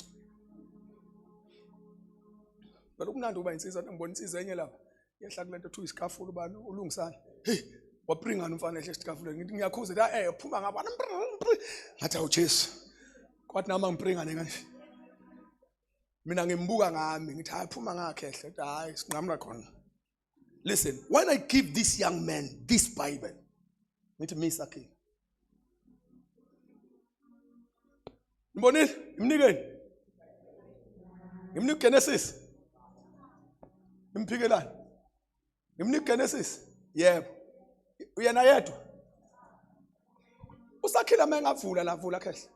Phela kumnandi ukuba insizwa ngibona insizwa enye lapha. Yehla kulento ethiwa isikafula ubani ulungisana. Hey, wapringana umfana ehle esikafuleni. Ngithi ngiyakhuza la eh phuma ngapha. Ngathi awu Jesu. Kwathi nami ngipringane kanje. Mina ngimbuka ngami ngithi hayi phuma ngakhe ehle. Hayi sinqamula khona. Listen, when I give this young man this Bible, ngithi misa king. Nibonile? Imnikeni. Ngimnika uGenesis. Nimphikelani? Ngimnika uGenesis. Yebo. Uyena yedwa. Usakhile uma engavula la vula khehla.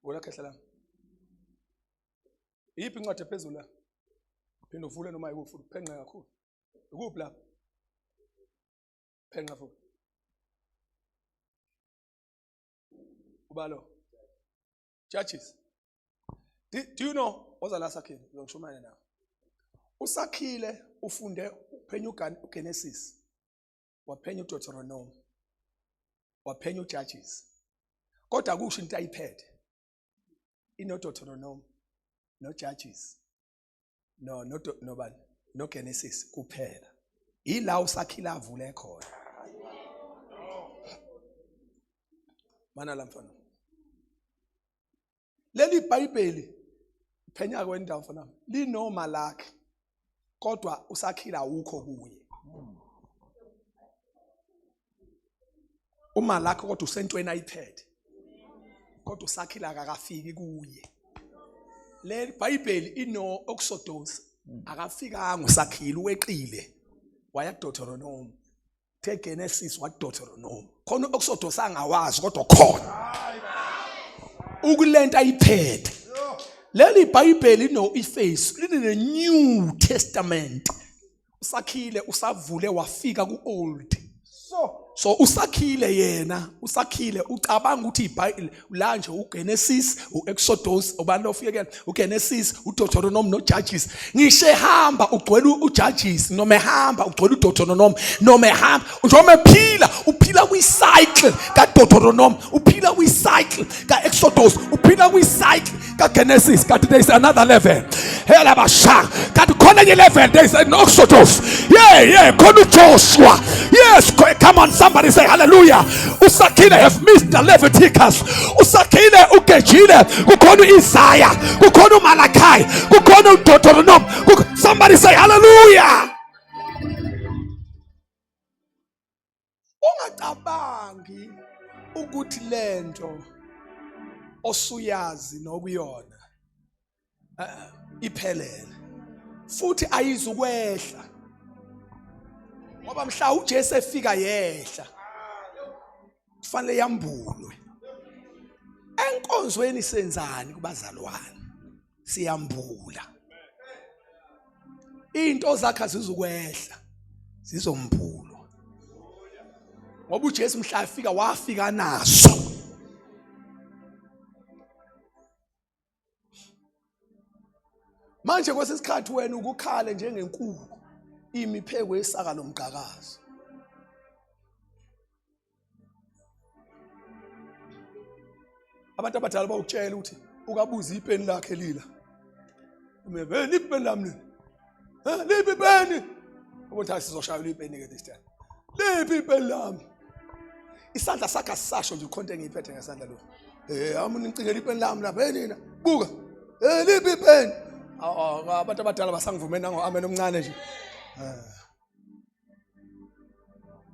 Vula khehla lami. Iyiphi incwadi ephezulu la? Phinde uvule noma ikuphi uphenqe kakhulu. Ikuphi lapho? Phenqa futhi. Ubalo. Judges. Do you know oza la sakhile ngizongishumayela nawe. Usakhile ufunde uphenya uGenesis. Waphenya uDeuteronomy. Waphenya uJudges. Kodwa kusho into ayiphethe. InoDeuteronomy noJudges. No no nobani noGenesis kuphela. Ila usakhile avule khona. Mana la mfana. Leli Bhayibheli phenya kwendawo mfana linoma lakhe kodwa usakhile awukho kuye. Uma lakho kodwa usentweni ayiphethe. Kodwa usakhile akakafiki kuye. Le Bhayibheli ino Exodus akafikanga usakhile uweqile waya kuDeuteronomy. The Genesis wa Deuteronomy. Khona Exodus angawazi kodwa khona. Ukulento ayiphethe. Leli Bhayibheli no iface line New Testament. Usakhile usavule wafika ku old. So usakhile yena usakhile ucabanga ukuthi iBhayibheli la nje uGenesis uExodus ubani lofike uGenesis uDeuteronomy noJudges ngisho ehamba ugcwele uJudges noma ehamba ugcwele uDeuteronomy noma ehamba njengoba ephila uphila kwi-cycle kaDeuteronomy uphila kwi-cycle kaExodus uphila kwi-cycle kaGenesis kanti there is another level hela basha kanti khona enye level there is an Exodus yeah yeah khona uJoshua yes come on somebody say hallelujah usakhile have missed the Leviticus usakhile ugejile kukhona uIsaiah kukhona uMalachi kukhona uDeuteronomy somebody say hallelujah Ungacabangi ukuthi lento osuyazi nokuyona eh, iphelele futhi ayizukwehla ngoba mhla uJesu efika yehla kufanele yambulwe enkonzweni senzani kubazalwane siyambula into zakhe azizukwehla zizombulwa ngoba uJesu mhla afika wafika naso manje kwesikhathi wena ukukhale njengenkuku imi phezu kwesaka lomgqakazo Abantu abadala bawukutshela ukuthi ukabuza ipeni lakhe lila. Umebe liphi ipeni lami leli? Eh liphi ipeni? Ukuthi asizoshayela ipeni ke this time. Liphi ipeni lami? Isandla sakhe asisasho nje ukhonto engiyiphethe ngesandla lo. Eh ami nicingela ipeni lami lapha hey nina. Buka. Eh liphi ipeni? Awu abantu abadala basangivumeni nango amen omncane nje. Eh.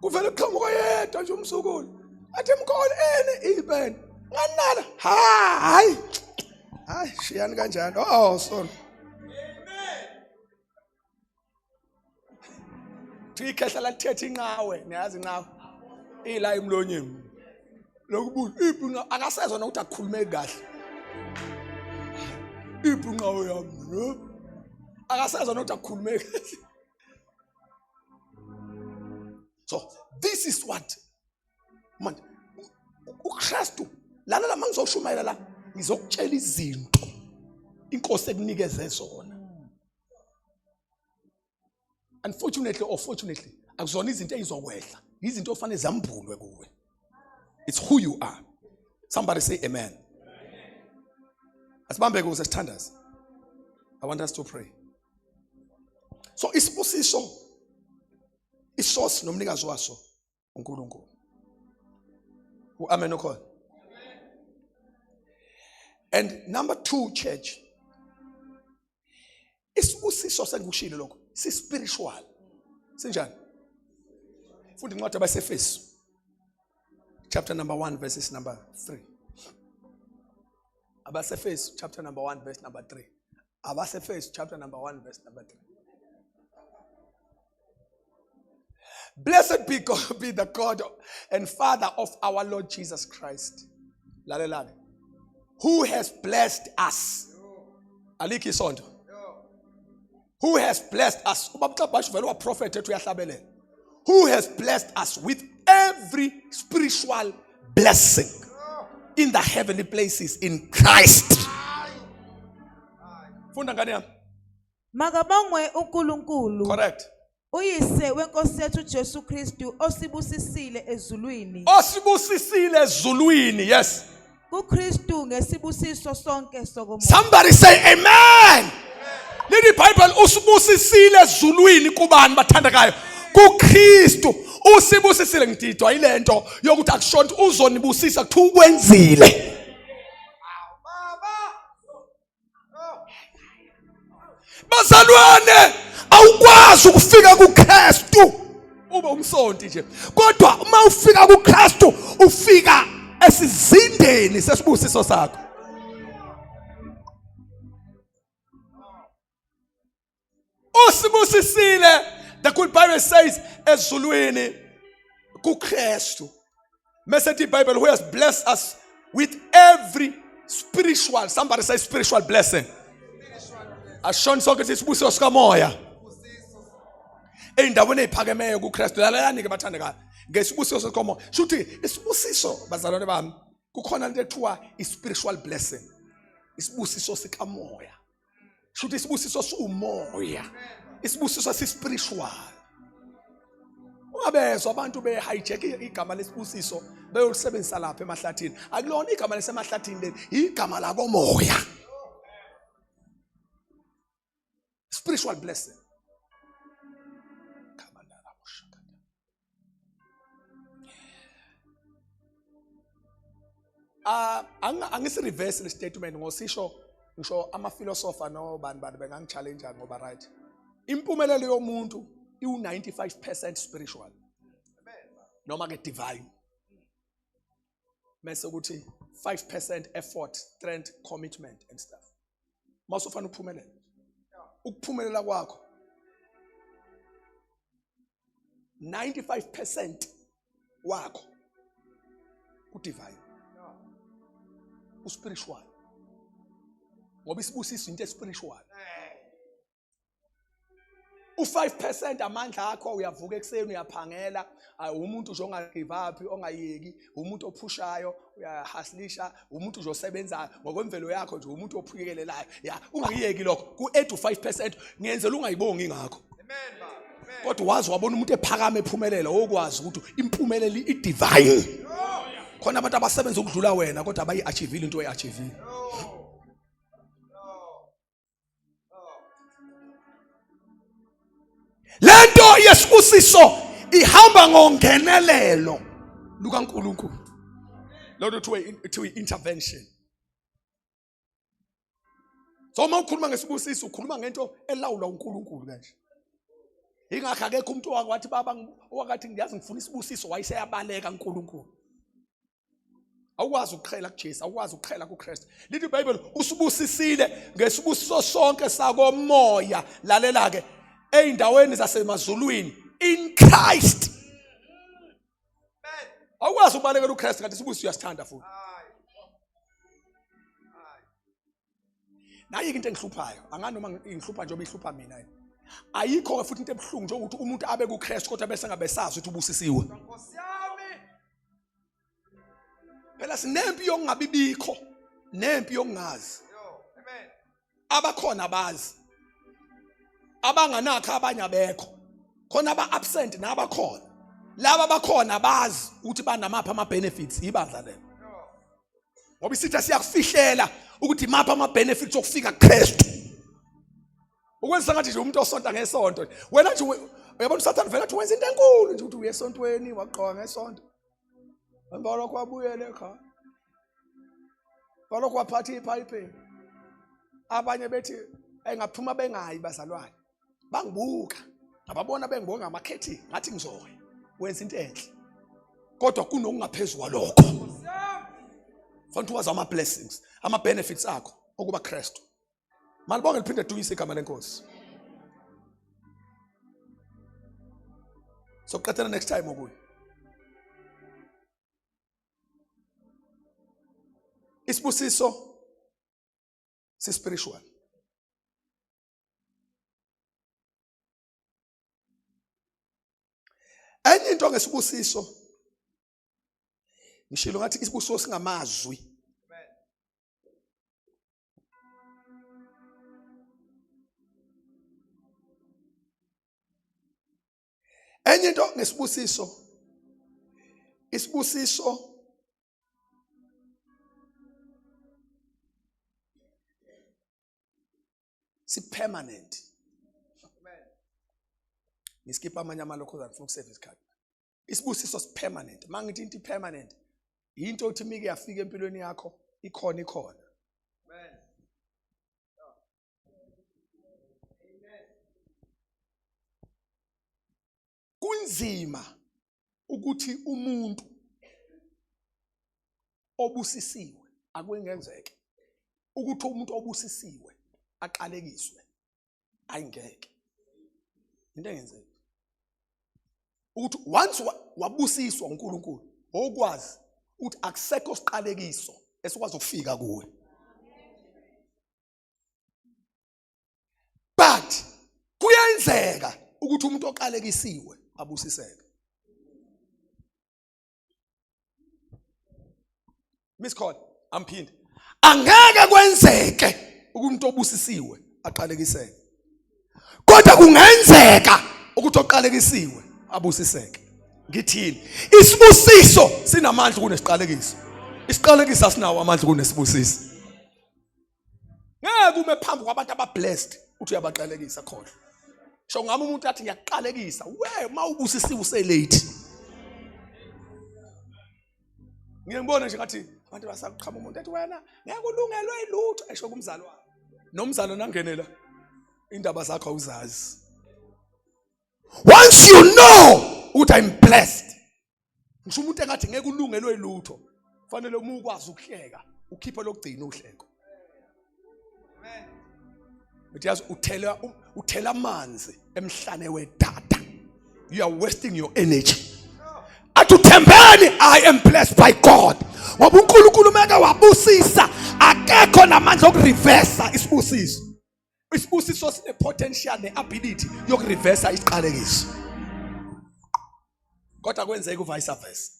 Kuvele kuqhamuka yedwa nje umsukulu athi mkhulu ene ipeni nganala hayi hayi shiyani kanjalo oh sorry Thi ikhehla lalithethe inqawe niyazi inqawe ila emlonyeni lokubuza iphi inqawe akasezwa nokuthi akukhulumeki kahle iphi inqawe yami akasezwa nokuthi akukhulumeki kahle So this is what manje uKristu lana la mangizoshumayela la ngizokutshela izinto inkosi ekunikeze zona. Unfortunately or fortunately akuzona izinto ezizokwehla, izinto ofanele zambulwe kuwe. It's who you are. Somebody say amen. Asibambe kuze sithandaze. I want us to pray. So isibusiso isource nomnikazi waso uNkulunkulu. Uamen ukhona. And number 2 church isibusiso sengikushilo lokho si spiritual. Sinjani? Funda incwadi abaseFesu. chapter number 1 verses number 3. Abasefesu chapter number 1 verse number 3. Abasefesu chapter number 1 verse number 3. Blessed be God, be the God and Father of our Lord Jesus Christ. Lalelani. Who has blessed us. Alikho isonto. Who has blessed us. Ubaba uXabashe vele waprofetha ethi uyahlabelela. Who has blessed us with every spiritual blessing in the heavenly places in Christ. Funda ngane yami. Makabongwe uNkulunkulu. Correct. Uyise wenkosi yethu Jesu Kristu osibusisile ezulwini. Osibusisile ezulwini. Yes. KuKristu ngesibusiso sonke sokomoya. Somebody say amen. Lithi iBhayibheli usibusisile ezulwini kubani bathandekayo? KuKristu usibusisile. Ngididwa yilento yokuthi akushonto uzonibusisa kuthiwa ukwenzile. Bazalwane, awukwazi ukufika kuKristu ube umsonti nje, kodwa uma ufika kuKristu ufika esizindeni sesibusiso sakho. Usibusisile, the good Bible says, ezulwini kuKristu. Mese ethi iBhayibheli, who has blessed us with every spiritual, somebody say spiritual blessing. Ashoni sonke isibusiso sikamoya ey'ndaweni ey'phakemeyo kuKristu. Lalelani-ke bathandekayo, ngesibusiso sikamoya shuthi isibusiso, bazalwane bami, kukhona into ekuthiwa i-spiritual blessing, isibusiso sikamoya. Shuthi isibusiso siwumoya, isibusiso si-spiritual. Ungabezwa abantu be-hijack igama lesibusiso beyolisebenzisa lapha emahlathini. Akulona igama lesemahlathini leli, igama lakomoya, spiritual blessing. Ah, angisi reverse le statement ngosisho ngisho ama philosopher no bani bani bengangi-challenge ngoba right. Impumelelo yomuntu iwu 95% spiritual. Noma ke divine. Mase ukuthi 5% effort, strength, commitment and stuff. Mawusufana ukuphumelela. Ukuphumelela kwakho 95% wakho udivine, uspiritual, ngoba isibusiso into espiritual. U5% amandla akho, uyavuka ekuseni uyaphangela, umuntu nje ongagive up, ongayeki, umuntu ophushayo, uyahasilisha, umuntu nje osebenzayo ngokwemvelo yakho nje, umuntu ophikelelayo ya, ungakuyeki lokho ku-8 to 5%. Ngiyenzela ungayibongi ngakho, kodwa wazi wabona umuntu ephakama ephumelela, okwazi ukuthi impumelelo i-divine. Khona abantu abasebenza ukudlula wena kodwa abayi-achievile into oyi-achievile. Lento yesibusiso ihamba ngongenelelo lukaNkulunkulu, lolo kuthiwa intervention. So uma ukhuluma ngesibusiso ukhuluma ngento elawulwa uNkulunkulu kanje. Ingakho akekho umuntu owakwathi baba owakathi ngiyazi ngifuna isibusiso wayeseyabaleka uNkulunkulu. Awukwazi ukuqhela kuJesu, awukwazi ukuqhela kuKristu. Lithi iBhayibheli usibusisile ngesibusiso sonke sakomoya. Lalela ke, eyindaweni zasemazulwini in Christ. Awukwazi ukubalekela uKristu kanti isibusiso uyasithanda futhi. Nayike into engihluphayo, anganoma ngihlupha njengoba ihlupha mina. Ayikho ke futhi into ebuhlungu njengokuthi umuntu abe kuKristu kodwa bese ngabesazi ukuthi ubusisiwe. Phela sinempi yokungabibikho, nempi yokungazi. Abakhona abazi, abanganakho abanye abekho, khona aba-absent nabakhona. Laba abakhona abazi ukuthi banamaphi ama-benefits. Ibandla lelo, ngoba isitha siyakufihlela ukuthi maphi ama-benefits okufika kuKristu. Ukwenza ngathi nje umuntu osonta ngesonto, wena nje uyabona uSathane vele athi wenza into enkulu nje ukuthi uye esontweni, wagqoka ngesonto, emva kwalokho wabuyele ekhaya, kwalokho waphatha iphayiphi. Abanye bethi engaphuma bengayi, bazalwane bangibuka, ngababona bengibuka ngamakhethini, ngathi ngizoya wenza into enhle. Kodwa kunokungaphezulu kwalokho. Fanele wazi ama blessings, ama benefits akho okuba Kristu. Malibonge liphinde duyise igama lenkosi. Sokuqedela next time okunye. Isibusiso si spiritual. Enye into ngesibusiso ngishilo ngathi isibusiso singamazwi. Enye into ngesibusiso, isibusiso si permanent. Ngiskipha amanye amalokho ngifuna ukusave isikhathi. Isibusiso si permanent. Mangithi into permanent, into othi mike yafika empilweni yakho ikhona ikhona. Kunzima ukuthi umuntu obusisiwe akwengenzeke ukuthi umuntu obusisiwe aqalekiswe ayingeke into engenzeki ukuthi once wabusiswa uNkulunkulu okwazi ukuthi akusekho siqalekiso esikwazi ukufika kuwe but kuyenzeka ukuthi umuntu oqalekisiwe abusiseke Miss Call amphinde angeke kwenzeke umuntu obusisiwe aqalekiseke kodwa kungenzeka ukuthi oqalekisiwe abusiseke ngithini isibusiso sinamandla kunesiqalekiso isiqalekiso asinawo amandla kunesibusiso ngeke ume phambi kwabantu aba-blessed uthi uyabaqalekisa khohlwa sho ngami umuntu athi ngiyakuqalekisa we uma ubusisiwe uselate ngiye ngibone nje ngathi abantu basakuqhama umuntu ethi wena ngeke ulungelwe ilutho esho kumzalwane nomzalwane angenela indaba zakho awuzazi once you know ukuthi i'm blessed ngisho umuntu engathi ngeke ulungelwe ilutho fanele uma ukwazi ukuhleka ukhiphe lokugcina uhleko Uthi yazi uthela uthela amanzi emhlane wedada. You are wasting your energy. Athi uthembeni I am blessed by God. Ngoba uNkulunkulu meke wabusisa akekho namandla okureversa isibusiso. Isibusiso sine potential ne ability yokureversa isiqalekiso. Kodwa kwenzeka uvice versa.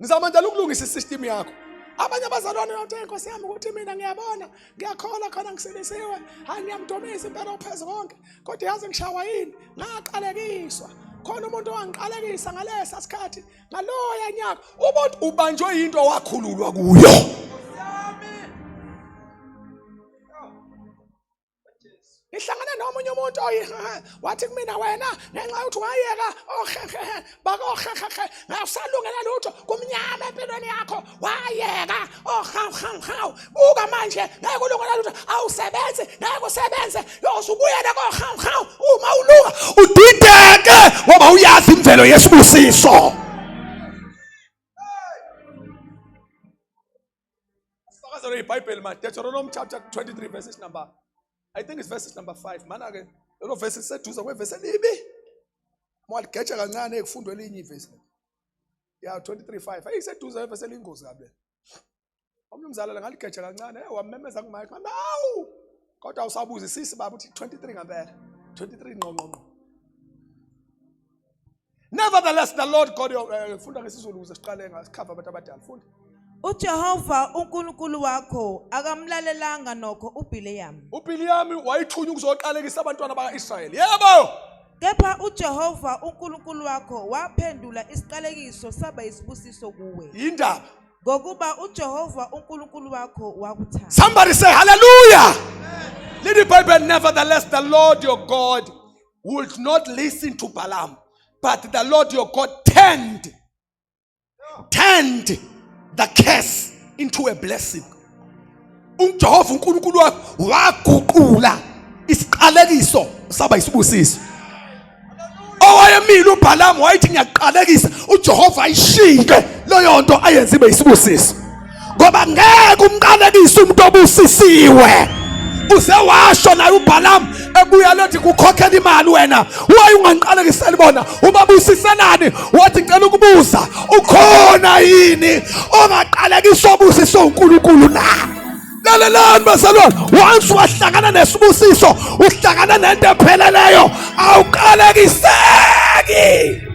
Ngizama njalo ukulungisa isystem yakho. Abanye abazalwane bathi inkosi yami ukuthi mina ngiyabona ngiyakholwa khona ngisilisiwe hayi ngiyamdomisa impela uphezu konke kodwa yazi ngishawa yini ngaqalekiswa khona umuntu owangiqalekisa ngalesa sikhathi ngaloya nyaka umuntu ubanjwe yinto wakhululwa kuyo ngihlangana nomunye umuntu wathi kumina wena ngenxa yokuthi wayeka ohehehe bakohehehe ngawusalungela lutho kumnyama empilweni yakho wayeka ohawuhawuhawu buka manje ngeke ulungela lutho awusebenzi ngeke usebenze yosubuyele kohawuhawu uma ulunga udideke ngoba uyazi imvelo yesibusiso Sifakazelo iBhayibheli manje Deuteronomy chapter 23 verses number I think it's verses number 5 mana ke lelo verse liseduze kwevesi elibi mwaligeja kancane ekufundwe elinye ivesi ya 23:5 ayiseduze kwevesi elingozi kabi omnye umzalwane ngaligeja kancane eh wamemeza kumike awu kodwa awusabuzisisi baba uthi 23 ngempela 23 ngqo ngqo ngqo Nevertheless the Lord God eh, funda ngesiZulu ukuze siqale ngasikhava abantu abadala funda. uJehova uNkulunkulu wakho akamlalelanga nokho uBhileyami. UBhileyami wayithunywa ukuzoqalekisa abantwana baka-Israyeli. Yebo. Kepha uJehova uNkulunkulu wakho waphendula isiqalekiso saba isibusiso kuwe. Yindaba. Ngokuba uJehova uNkulunkulu wakho wakuthanda. Somebody say hallelujah. Read the Bible, nevertheless the Lord your God would not listen to Balaam, but the Lord your God turned the curse into a blessing. UJehova uNkulunkulu wakho waguqula isiqalekiso saba isibusiso. Wayemile uBhalamu wayethi ngiyaqalekisa uJehova ayishintshe leyo nto ayenze ibe isibusiso. Ngoba ngeke umqalekise umuntu obusisiwe. Uze washo naye uBhalamu ebuya lethi kukhokhela imali wena waye ungangiqalekiseli bona ubabusiselani wathi ngicela ukubuza ukhona yini ongaqalekiswa obusiswe uNkulunkulu na lalelani bazalwane once wahlangana nesibusiso uhlangana nento epheleleyo awuqalekiseki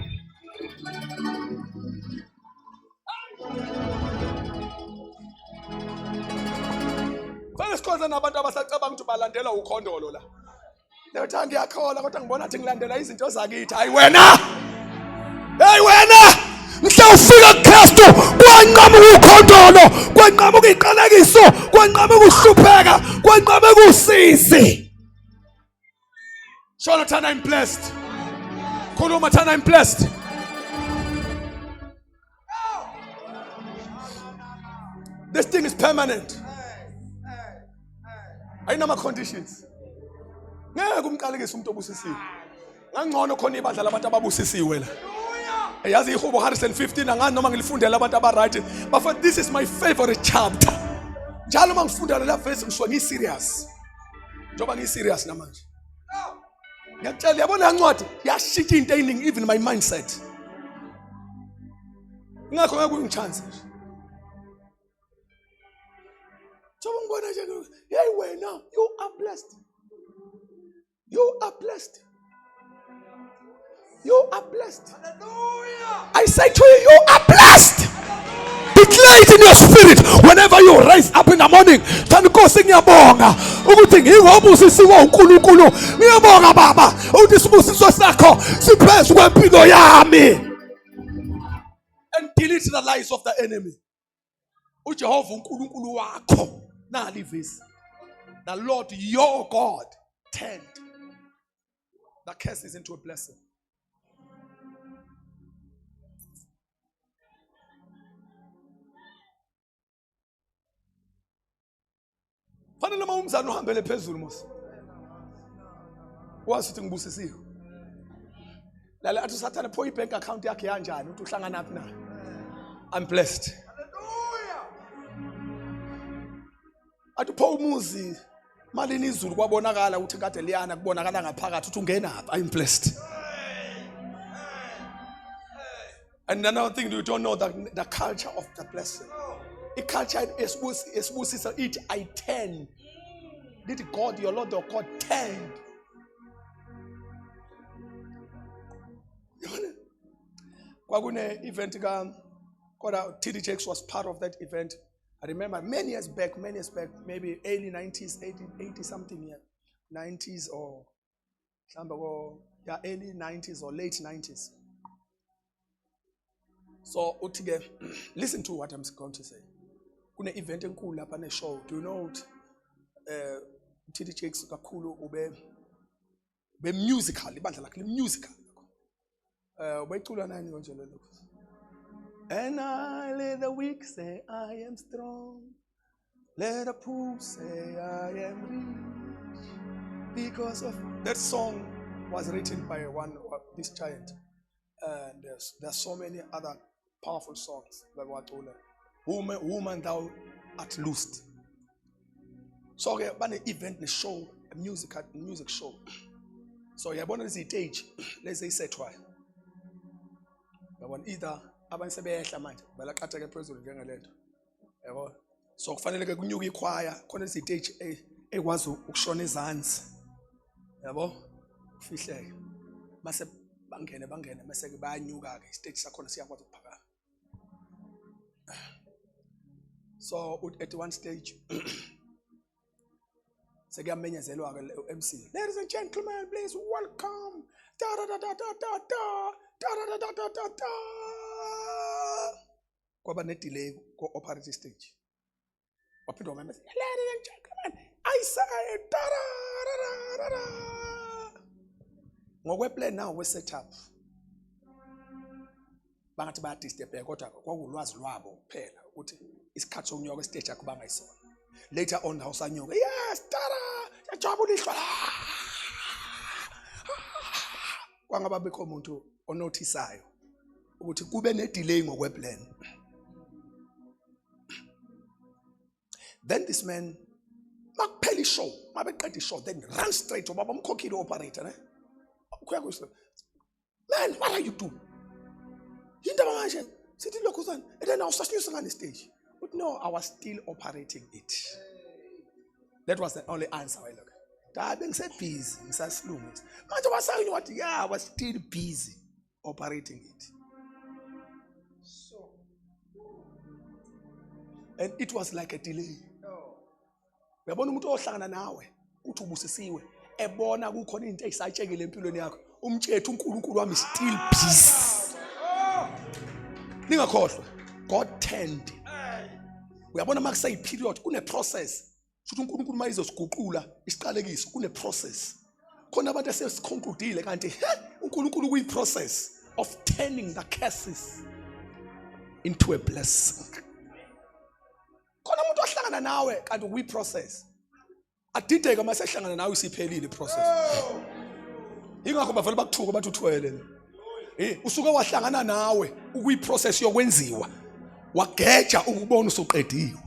Fanele sikhonze nabantu abasacabanga ukuthi balandela ukhondolo la. Leyothanda ngiyakhola kodwa ngibona ukuthi ngilandela izinto zakithi. Hayi wena. Hey wena! Mhla ufika kuKristu kwanqamuka ukhondolo, kwanqamuka iqalekiso, kwanqamuka ukuhlupheka, kwanqamuka usizi. Sholo thana I'm blessed. Khuluma thana I'm blessed. This thing is permanent. Ayinama conditions. Ngeke umqalekise umuntu obusisiwe. Ngangcono khona ibandla labantu ababusisiwe la. Yazi ihubo 115 angazi noma ngilifundela abantu aba right. Bafethu this is my favorite chapter. Njalo uma ngifunda la verse ngisuke ngi serious. Njengoba ngi serious namanje. Ngiyakutshela yabona ncwadi yashintsha into eyiningi even my mindset. Ingakho ngeke ungichance nje. Njengoba ngibona nje hey wena you are blessed. You are blessed. You are blessed. Hallelujah. I say to you, you are blessed. Declare it in your spirit whenever you rise up in the morning. Thanda Nkosi ngiyabonga ukuthi ngingobusisiwe uNkulunkulu. Ngiyabonga baba ukuthi isibusiso sakho siphezu kwempilo yami. And delete the lies of the enemy. uJehova uNkulunkulu wakho nali ivesi. The Lord your God turned the curses into a blessing. Fanele uma umzali uhambele phezulu mos. Wazi ukuthi ngibusisiwe. Lala athi uSathane pho i-bank account yakhe yanjani ukuthi uhlangana phi na? I'm blessed. Hallelujah. Athi pho umuzi malini izulu kwabonakala ukuthi kade liyana kubonakala ngaphakathi ukuthi ungenaphi. I'm blessed. And another thing you don't know the culture of the blessing. I-culture esibusisa ithi I turn. Lithi God your Lord your God turned. Kwakune event ka kodwa TD Jakes was part of that event. I remember many years back, maybe early 90s, 80, 80 something, yeah, 90s or mhlawumbe ko yeah, early 90s or late 90s. So uthi ke listen to what I'm going to say. Kune event enkulu lapha ne show. Do you know what TD Jakes kakhulu ube be musical ibandla lakhe le musical. Ubecula nani konje lo lokho? And I let the weak say I am strong. Let the poor say I am rich. Because of that song was written by one this giant. And there's so many other powerful songs that were told. Woman, woman thou art loosed. So ke bane event ne show, a music show. So yabona lezi stage lezi eyisethwayo. Yabona either abanye sebehla manje balaqatheke phezulu njengalento. Yabo. So kufanele ke kunyuke ikhwaya khona lezi stage ekwazi ukushona ezansi. Yabo? Kufihleke. Mase bangene bese ke bayanyuka ke stage sakhona siyakwazi ukuphakama. So at one stage sekuyamenyezelwa ke MC. Ladies and gentlemen, please welcome da da da da da da da da da da da da da. Kwaba ne delay ko operate stage. Waphinde wamemeza, ladies and gentlemen, I say da da da da da. Ngokwe plan now we setup. Bangathi bayadisturbeka kodwa kwakulwazi lwabo kuphela ukuthi isikhathi sokunyuka kwestage akubanga isona. Later on awusanyuka. Yes, tara, yajabula ihlwa. Kwangaba bikho umuntu onothisayo ukuthi kube ne delay ngokweplan. Then this man makuphela ishow, mabeqeda ishow then run straight ubaba umkhokhile operator ne. Kuya kuyise. Man, what are you doing? Yindaba manje sithi lokhu sani and then awusasinyusa ngani stage. But no, I was still operating it. That was the only answer I look. Da bengise busy ngisasilungisa. Manje wasayini wathi yeah, I was still busy operating it. And it was like a delay. Uyabona umuntu ohlangana nawe uthi ubusisiwe ebona kukhona into eyisatshekile empilweni yakho umtshethu uNkulunkulu wami still peace. Ningakhohlwa God turned. Uyabona makuseyi period kune process. Futhi uNkulunkulu mayizosiguqula isiqalekiso kune process. Khona abantu esesiconcludile kanti uNkulunkulu kuyi process of turning the curses into a blessing. Khona umuntu ohlangana nawe kanti kuyi process. Adideke uma sehlangana nawe isiphelile process. Ingakho bavele bakuthuka bathi uthwele. Eh usuke wahlangana nawe ukuyi process yokwenziwa. Wageja ukubona usuqediwe.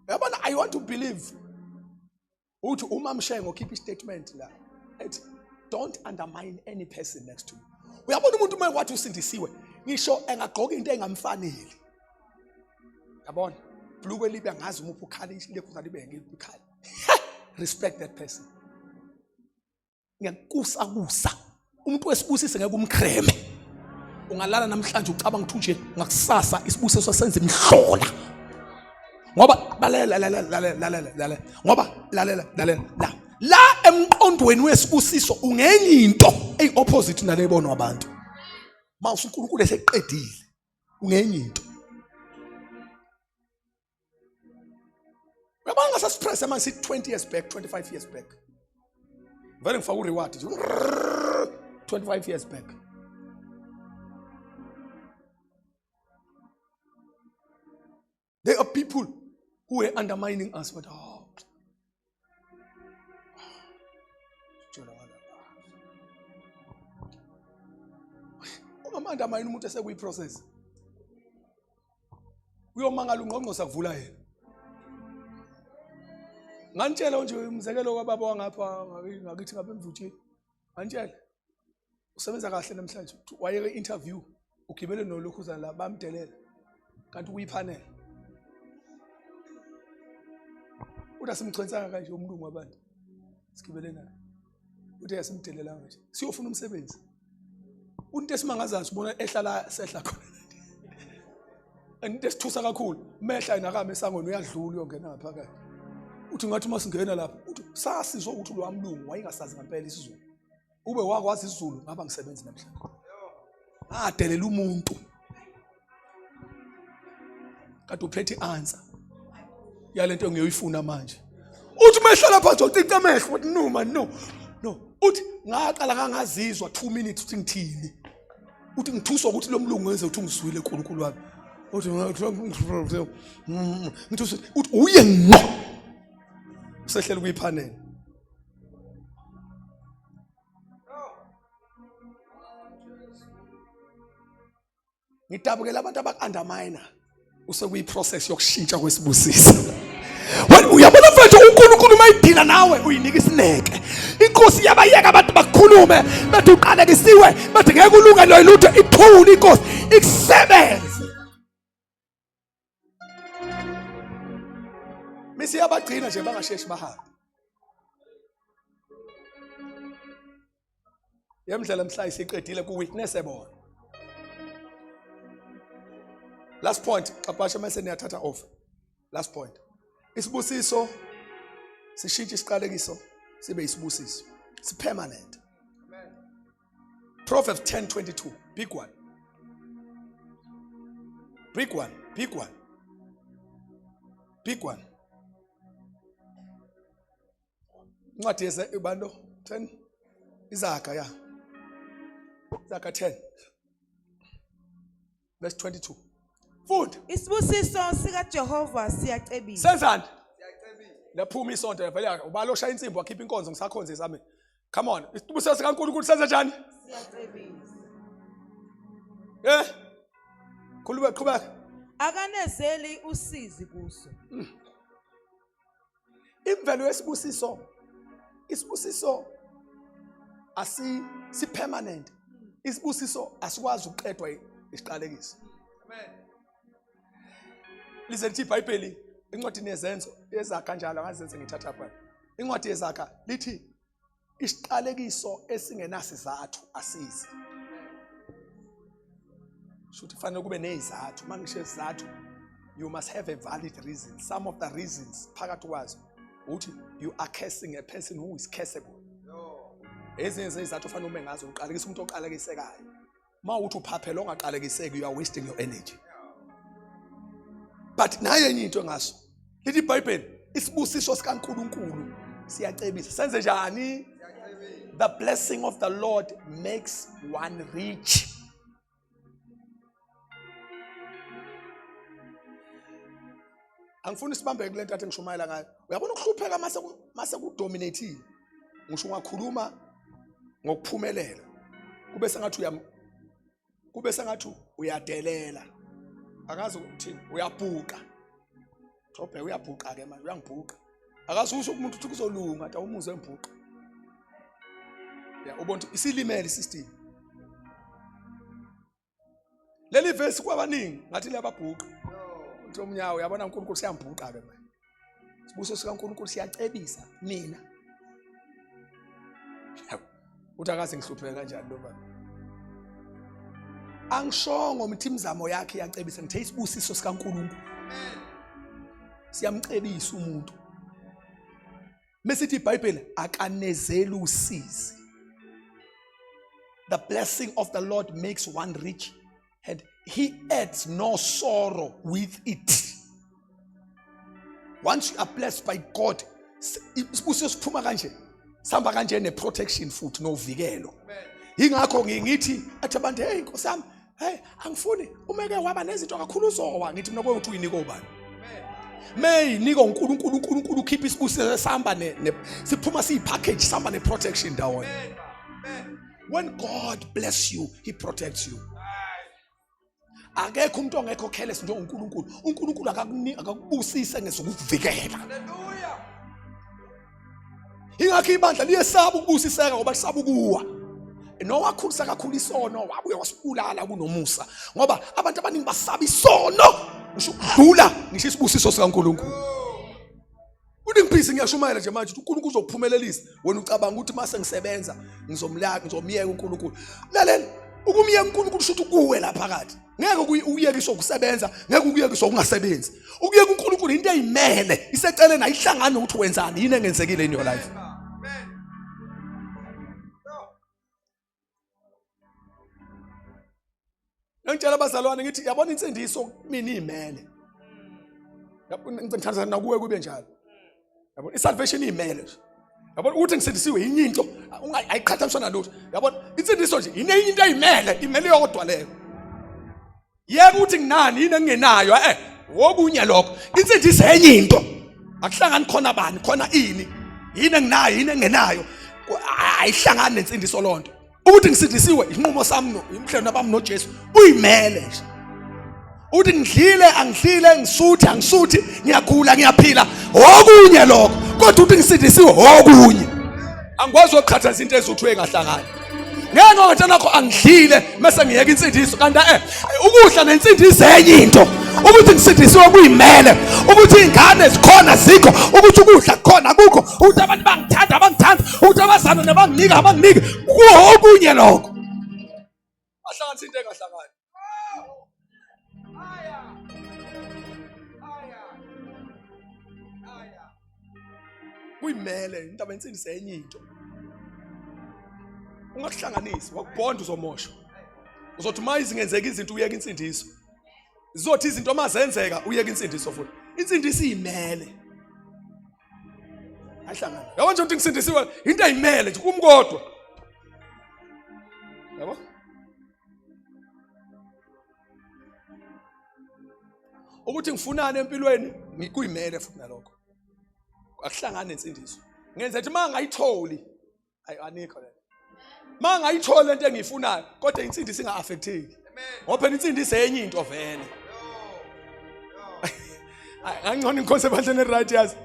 Yabona I want to believe uthi uma Mshengo khipha istatement la ethi don't undermine any person next to you. Uyabona umuntu uma wathi usindisiwe ngisho engagqoka into engamfaneli. Yabona blukwe libe angazi umuphi ukhala ilekhu libe ngikhala. Respect that person. Ngiyakusa kusa umuntu wesibusise ngeke umkreme ungalala namhlanje ucabanga ukuthi nje ngakusasa isibusiso senza imihlola ngoba lalela lalela lalela lalela lalela ngoba lalela lalela la la emqondweni wesibusiso ungenye into eyi opposite nale ebonwa abantu mawusu uNkulunkulu eseqedile ungenye into Uyabona ngasasipress manje sithi 20 years back 25 years back vele ngifaka ureward nje 25 years back There are people who were undermining us but oh Ungamandamine umuntu esekuyi process Uyomangala ungqongqosa kuvula yena. Ngantshela nje umzekelo kwababa wangapha ngakithi ngapha emvuthini. Ngantshela. Usebenza kahle namhlanje. Wayeke interview ugibele nolokhuzana la bamdelela. Kanti ukuyiphanela. Uthi asimchwensanga kanje umlungu wabantu. Sigibele naye. Uthi asimdelelanga nje. Siyofuna umsebenzi. Into esimangazayo sibona ehlala sehla khona. Into esithusa kakhulu mehla yena esangweni uyadlula uyongena ngaphakathi. Uthi ngathi uma singena lapha uthi sasizwa ukuthi lo wamlungu wayengasazi ngempela isiZulu. Ube wakwazi isiZulu ngaba ngisebenzi namhlanje. Adelela umuntu. Kade uphethe i-answer yalento engiyoyifuna manje. Uthi mehlala phansi ucinca amehlo uthi no man no. No. Uthi ngaqala ngangazizwa 2 minutes uthi ngithini. Uthi ngithuswa ukuthi lo mlungu wenze uthi ungizwile uNkulunkulu wami. Uthi ngithuswa uthi uye ngqo. Usehleli kuyiphanel. Ngidabukela abantu abaku-undermine usekuyi-process yokushintsha kwesibusiso. Wena uyabona mfethu uNkulunkulu uma idila nawe uyinika isineke. Inkosi iyabayeka abantu bakhulume bethi uqalekisiwe bethi ngeke ulungelwe lutho ithule inkosi ikusebenze. Misi yabagcina nje bangasheshi bahambe. Yemdlela mhla isiqedile ku witness ebona. Last point, xapasha mase niyathatha off. Last point. Isibusiso sishintsha isiqalekiso sibe isibusiso. Si permanent. Proverbs 10:22, big one. Big one, big one. Big one. Incwadi yese ibando 10 Izaga ya. Izaga 10 verse 22. Funda. Isibusiso sikaJehova siyacebisa. Senzani? Laphuma isonto vele ubala oshaya insimbi wakhipha inkonzo ngisakhonzisa mina. Come on, isibusiso sikaNkulunkulu senze njani? Siyacebisa. Eh? Khuluma qhubeka. Akanezeli usizi kuso. Imvelo yesibusiso isibusiso asi si permanent. Isibusiso asikwazi ukuqedwa isiqalekiso. Amen. Lize lithi iBhayibheli encwadini yezenzo yezakha njalo angazenze ngithatha pha. Incwadi yezakha lithi isiqalekiso esingenasizathu asizi. Shuthi kufanele kube nezizathu. Uma ngisho isizathu you must have a valid reason. Some of the reasons phakathi kwazo uthi you are cursing a person who is curseable. Ezinye zezizathu ofanele ume ngazo uqalekisa umuntu oqalekisekayo. Uma uthi uphaphela ongaqalekiseki you are wasting your energy. But naye enye into ngaso. Lithi iBhayibheli isibusiso sikaNkuluNkulu siyacebisa. Senze njani? The blessing of the Lord makes one rich. Angifuni sibambe kule nto athi ngishumayela ngayo. Uyabona ukuhlupheka mase mase kudominateile. Ngisho ungakhuluma ngokuphumelela kube sengathi uyam kube sengathi uyadelela. Akazi ukuthini uyabhuqa. Thobhe uyabhuqa ke manje uyangibhuqa. Akazi usho umuntu uthi kuzolunga ta umuzwe engibhuqa. Ya ubona ukuthi isilimele isystem. Leli verse kwabaningi ngathi liyababhuqa. Uthi omnyawo uyabona uNkulunkulu siyambhuqa ke manje. Sibuso sikaNkulunkulu siyacebisa mina. Uthi akaze ngihlupheke kanjani lo baba. Angishongo ngithi imizamo yakhe iyacebisa ngithe isibusiso sikaNkulunkulu. Siyamcebisa umuntu. Mesithi iBhayibheli akanezeli usizi. The blessing of the Lord makes one rich and he adds no sorrow with it. Once you are blessed by God, isibusiso siphuma kanje. Sihamba kanje ne protection futhi novikelo. Ingakho ngithi athi abantu hey Nkosi yami hey angifuni umeke waba nezinto kakhulu uzowa ngithi mina kokuthi uyinika obani meyinika uNkulunkulu uNkulunkulu ukhipha isibusiso sihamba ne siphuma siyipackage sihamba ne protection ndawonye. When God bless you, he protects you. Akekho umuntu ongekho careless njengoNkulunkulu. uNkulunkulu akakubusise ngezokukuvikela. Hallelujah. Ingakho ibandla liyesaba ukubusiseka ngoba lisaba ukuwa. Nowakhulisa kakhulu isono wabuye wasibulala kunomusa ngoba abantu abaningi basaba isono ngisho ukudlula ngisho isibusiso sikaNkulunkulu. Uthi ngiphisi ngiyashumayela nje manje ukuthi uNkulunkulu uzokuphumelelisa wena ucabanga ukuthi mase ngisebenza ngizomlaka ngizomyeka uNkulunkulu. Lalela ukumyeka uNkulunkulu kusho ukuthi kuwe la phakathi. Ngeke ukuyekiswa ukusebenza, ngeke ukuyekiswa ukungasebenzi. Ukuyeka uNkulunkulu into eyimele, iseceleni ayihlangani nokuthi wenzani, yini engenzekile in your life. Ngitshela abazalwane ngithi yabona insindiso mina imele. Ngithanda nakuwe kube njalo. Yabona isalvation imele nje. Yabona ukuthi ngisindisiwe yinye into ayiqhathaniswa nalutho. Yabona insindiso nje yinye into eyimele, imele yodwa leyo. Yeka ukuthi nginani yini engingenayo eh wokunye lokho. Insindiso enye into. Akuhlangani khona bani, khona ini. Yini enginayo, yini engenayo. Ayihlangani nensindiso lonto. Ukuthi ngisindisiwe inqumo sami no imhlelo nabami noJesu uyimele nje. Uthi ngidlile angidlile ngisuthi angisuthi ngiyagula ngiyaphila okunye lokho kodwa uthi ngisindisiwe okunye. Angikwazi ukuqhatha izinto eziwuthi engahlangani. Ngeke ngoba nakho angidlile mase ngiyeka insindiso kanti eh ukudla nensindiso enye into. Ukuthi ngisindisiwe kuyimele ukuthi ingane zikhona zikho ukuthi ukudla kukhona kukho ukuthi abantu bangithanda abangithanda ukuthi abazalwane nabanginika abanginiki kuwo okunye lokho. Ahlanganisa into engahlangani. Kuyimele indaba yensindiso enye into. Ungakuhlanganisi wakubhonda uzomosha. Uzothi uma izingenzeka izinto uyeke insindiso. Zizothi izinto uma zenzeka uyeke insindiso futhi. Insindiso iyimele. Ayihlangana. Yabo nje ukuthi ngisindisiwe into ayimele nje kumkodwa. Yabo? Ukuthi ngifunani empilweni ngikuyimele futhi nalokho. Akuhlangani nensindiso. Ngenza ukuthi uma ngayitholi, ayi anikho le. Uma ngayitholi lento engiyifunayo, kodwa insindiso inga-affecteki. Ngoba phela insindiso enye into vele. Angcono inkosi ebandleni right yazi.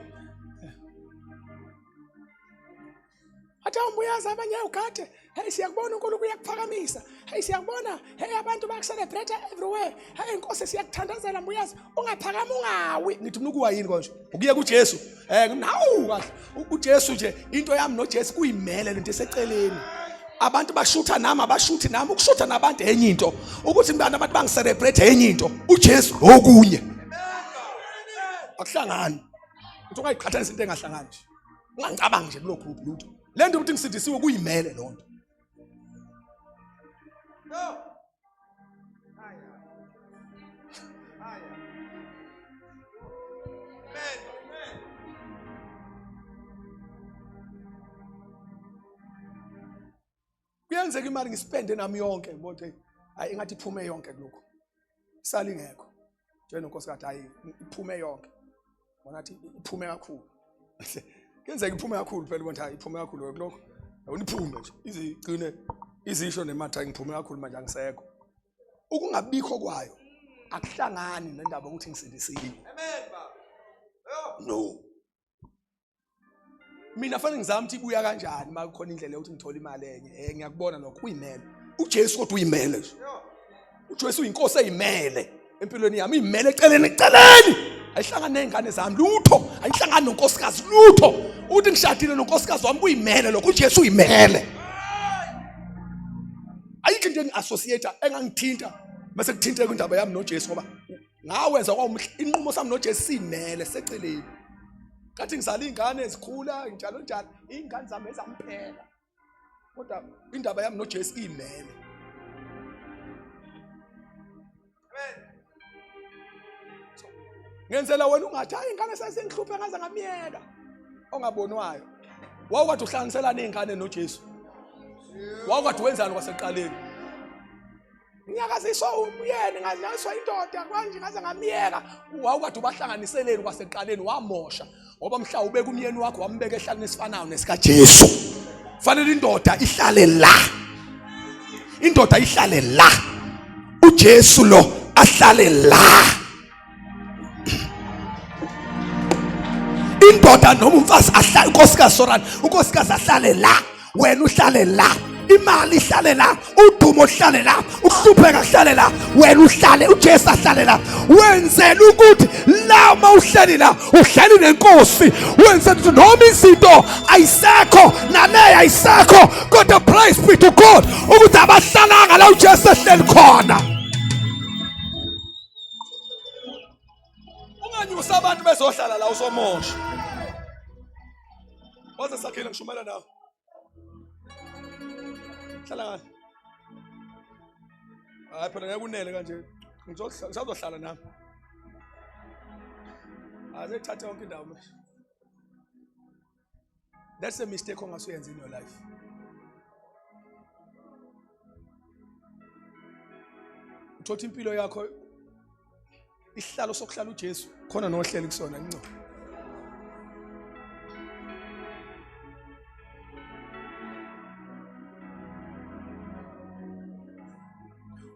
Athi awumbuyazi abanye ugade. Hey siyakubona uNkulunkulu uyakuphakamisa. Hey siyakubona. Hey abantu bakucelebrate everywhere. Hey inkosi siyakuthandazela mbuyazi. Ungaphakama ungawi. Ngithi mina ukuwa yini konje? Ukuye kuJesu. Eh hawu kahle. UJesu nje into yami noJesu kuyimele lento eseceleni. Abantu bashutha nami abashuthi nami ukushutha nabantu enye into. Ukuthi mntana abantu bangicelebrate enye into. UJesu okunye. Akuhlangani. Uthi ungayiqhathanisa into engahlangani nje. Ungangicabangi nje kulokhu group lutho. Le nto ukuthi ngisindisiwe kuyimele loo nto. No. Haya. Haya. Amen. Amen. Kuyenzeka imali ngispende nami yonke ngibona hayi ingathi iphume yonke kulokhu. Isali ingekho. Njengonkosikazi hayi iphume yonke. Bona athi iphume kakhulu. Kuyenzeka iphume kakhulu phela ubona hayi iphume kakhulu kulokho. Yabona iphume nje izigcine izisho nematha ngiphume kakhulu manje angisekho. Ukungabikho kwayo akuhlangani nendaba ukuthi ngisindisiwe. Amen baba. No. Mina fanele ngizame ukuthi ibuya kanjani uma kukhona indlela yokuthi ngithole imali enye. Eh ngiyakubona lokho uyimele. uJesu kodwa uyimele nje. uJesu uyinkosi eyimele empilweni yami, uyimele eceleni eceleni. Ayihlangani nezingane zami lutho, ayihlangani nonkosikazi lutho. Uthi ngishadile nonkosikazi wami kuyimele lokho, uJesu uyimele. Ayikho into engi-associate engangithinta mase kuthinteka indaba yami noJesu ngoba ngawenza kwawumhle inqumo sami noJesu simele seceleni. Kathi ngizala iy'ngane zikhula njalo njalo, iy'ngane zami ezamphela. Kodwa indaba yami noJesu imele. Ngenzela wena ungathi hayi ingane sesingihluphe ngaze ngamyeka ongabonwayo. Wawukade uhlanganiselana izingane noJesu. Wawukade wenzani kwasekuqaleni? Nginyakaziswa umyeni nganyakaziswa indoda kwanje ngaze ngamyeka. Wawukade ubahlanganiseleni kwasekuqaleni wamosha ngoba mhla ubeka umyeni wakho wambeka ehlaleni esifanayo nesikaJesu. Fanele indoda ihlale la. Indoda ihlale la. uJesu lo ahlale la. Indoda noma umfazi ahlale unkosikazi sorry unkosikazi ahlale la wena uhlale la imali ihlale la udumo uhlale la ukuhlupheka kuhlale la wena uhlale uJesu ahlale la wenzela ukuthi la uma uhleli la uhleli nenkosi wenzela ukuthi noma izinto ayisekho naleyo ayisekho kodwa praise be to God ukuthi abahlalanga la uJesu ehleli khona Unganyusa abantu bezohlala la usomosha. Waze sakhile ngishumela nawe. Hlala ngani? Hayi phela ngeke unele kanje. Ngizohlala nami. Aze thathe yonke indawo manje. That's a mistake ongasuyenza in your life. Uthatha impilo yakho isihlalo sokuhlala uJesu khona nohleli kusona inco.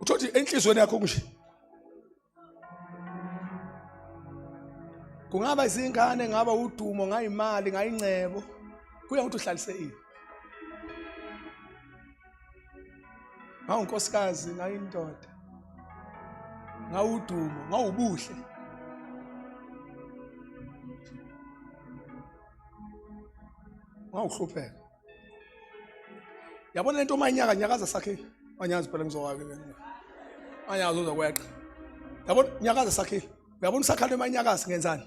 Uthothi enhlizweni yakho kunje Kungaba izingane ngaba udumo ngayimali ngayingcebo kuya ukuthi uhlalise ini. Ngawunkosikazi ngayindoda. Ngawudumo ngawubuhle. Ngawuhlupheka. Yabona lento uma inyaka nyakaza sakhe anyazi phela ngizowake anyazi uzokweqa. Yabona nyakaza sakhe. Uyabona usakhala emanyakazi ngenzani?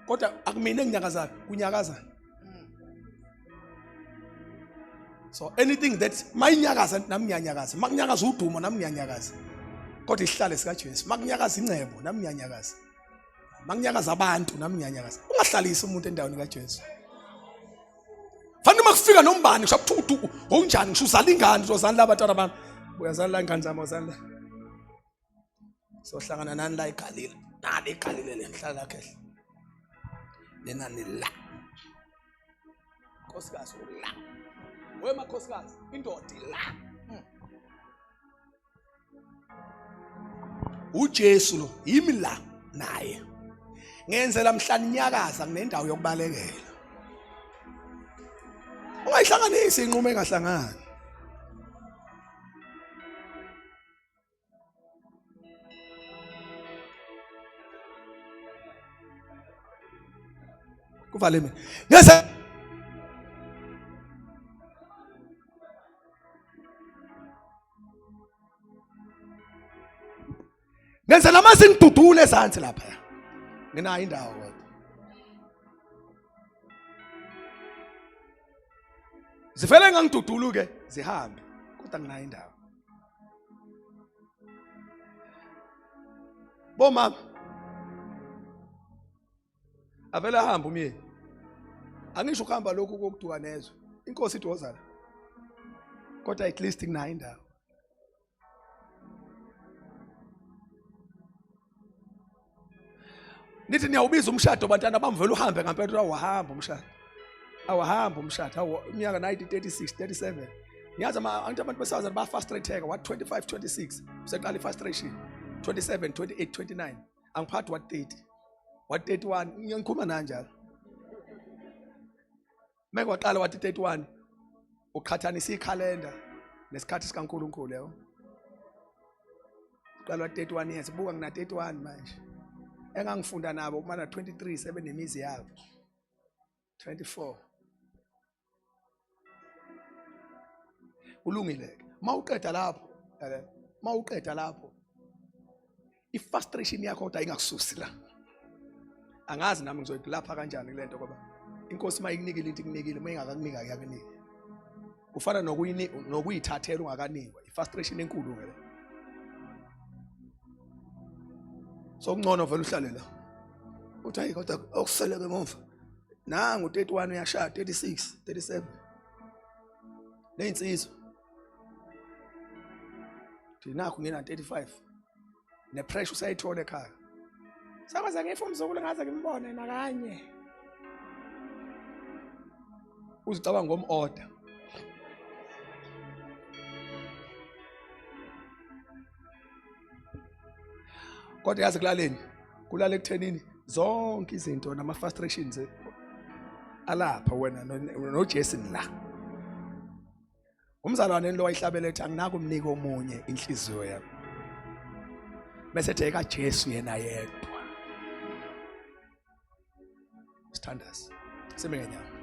Kodwa akumina enginyakazayo, kunyakaza. So anything that mayinyakaza nami ngiyanyakaza. Makunyakaza udumo nami ngiyanyakaza. Kodwa isihlalo sikaJesu, makunyakaza ingcebo nami ngiyanyakaza. Makunyakaza abantu nami ngiyanyakaza. Ungahlalisi umuntu endaweni kaJesu. Fanele uma kufika nombani ngisho kuthiwa udu unjani ngisho uzala ingane uzozala la abantwana bami. Uyazala la ingane zami uzala la. Sohlangana nani la eGalile. Nali eGalile le nhlala lakhe. Nina nila. Nkosikazi ula. Wema nkosikazi, indoda ila. uJesu lo yimi la naye ngenzela mhla ninyakaza nginendawo yokubalekela ungayihlanganisi inqumo engahlangani kuvale mina ngeze ngenza nama singidudule ezansi lapha nginayo indawo kodwa zivele ngangidudulu ke zihambe kodwa nginayo indawo bomama avele ahambe umyeni angisho ukuhamba lokhu kokuduka nezwe inkosi ithi woza la kodwa at least nginayo indawo nithi niyawubiza umshado bantwana bamvela uhambe ngampela awuhamba umshado awuhamba umshado awu iminyaka 1936 37 ngiyazi angithi abantu besifazane bafrustratheka what 25 26 useqala i-frustration 27 28 29 angiphathi what 30 what 31 ngikhuluma nanjalo Meke waqala wathi 31 uqhathanisa ikhalenda nesikhathi sikaNkuluNkulu yabo. Uqala wa 31 years buka ngina 31 manje. Engangifunda nabo kuma na 23 sebenemizi yabo. 24. Kulungile ke. Mawuqeda lapho, lalela. Mawuqeda lapho i-frustration yakho kodwa ingakususi la angazi nami ngizoyilapha kanjani kule nto ngoba inkosi uma ikunikile into ikunikile uma ingakakunika akuyakunika kufana nokuyithathela ungakanikwa i-frustration enkulu ke le so kungcono vele uhlale la uthi hayi kodwa okuseleke emuva nangu 31 uyashaya 36 37 neyinsizwa Nakhu ngina 35 nepressure usayithola ekhaya. Sakwaze ngifa umzukulu ngaze ngimbone nakanye. Uzicabanga ngom-order. Kodwa yazi kulaleni, kulala ekuthenini zonke izinto nama frustrations alapha wena noJason la. Umzalwane lo wayihlabela ethi anginakumnika omunye inhliziyo yami. Bese ethi ekaJesu yena yedwa. Sithandaze. Sime ngenyawo.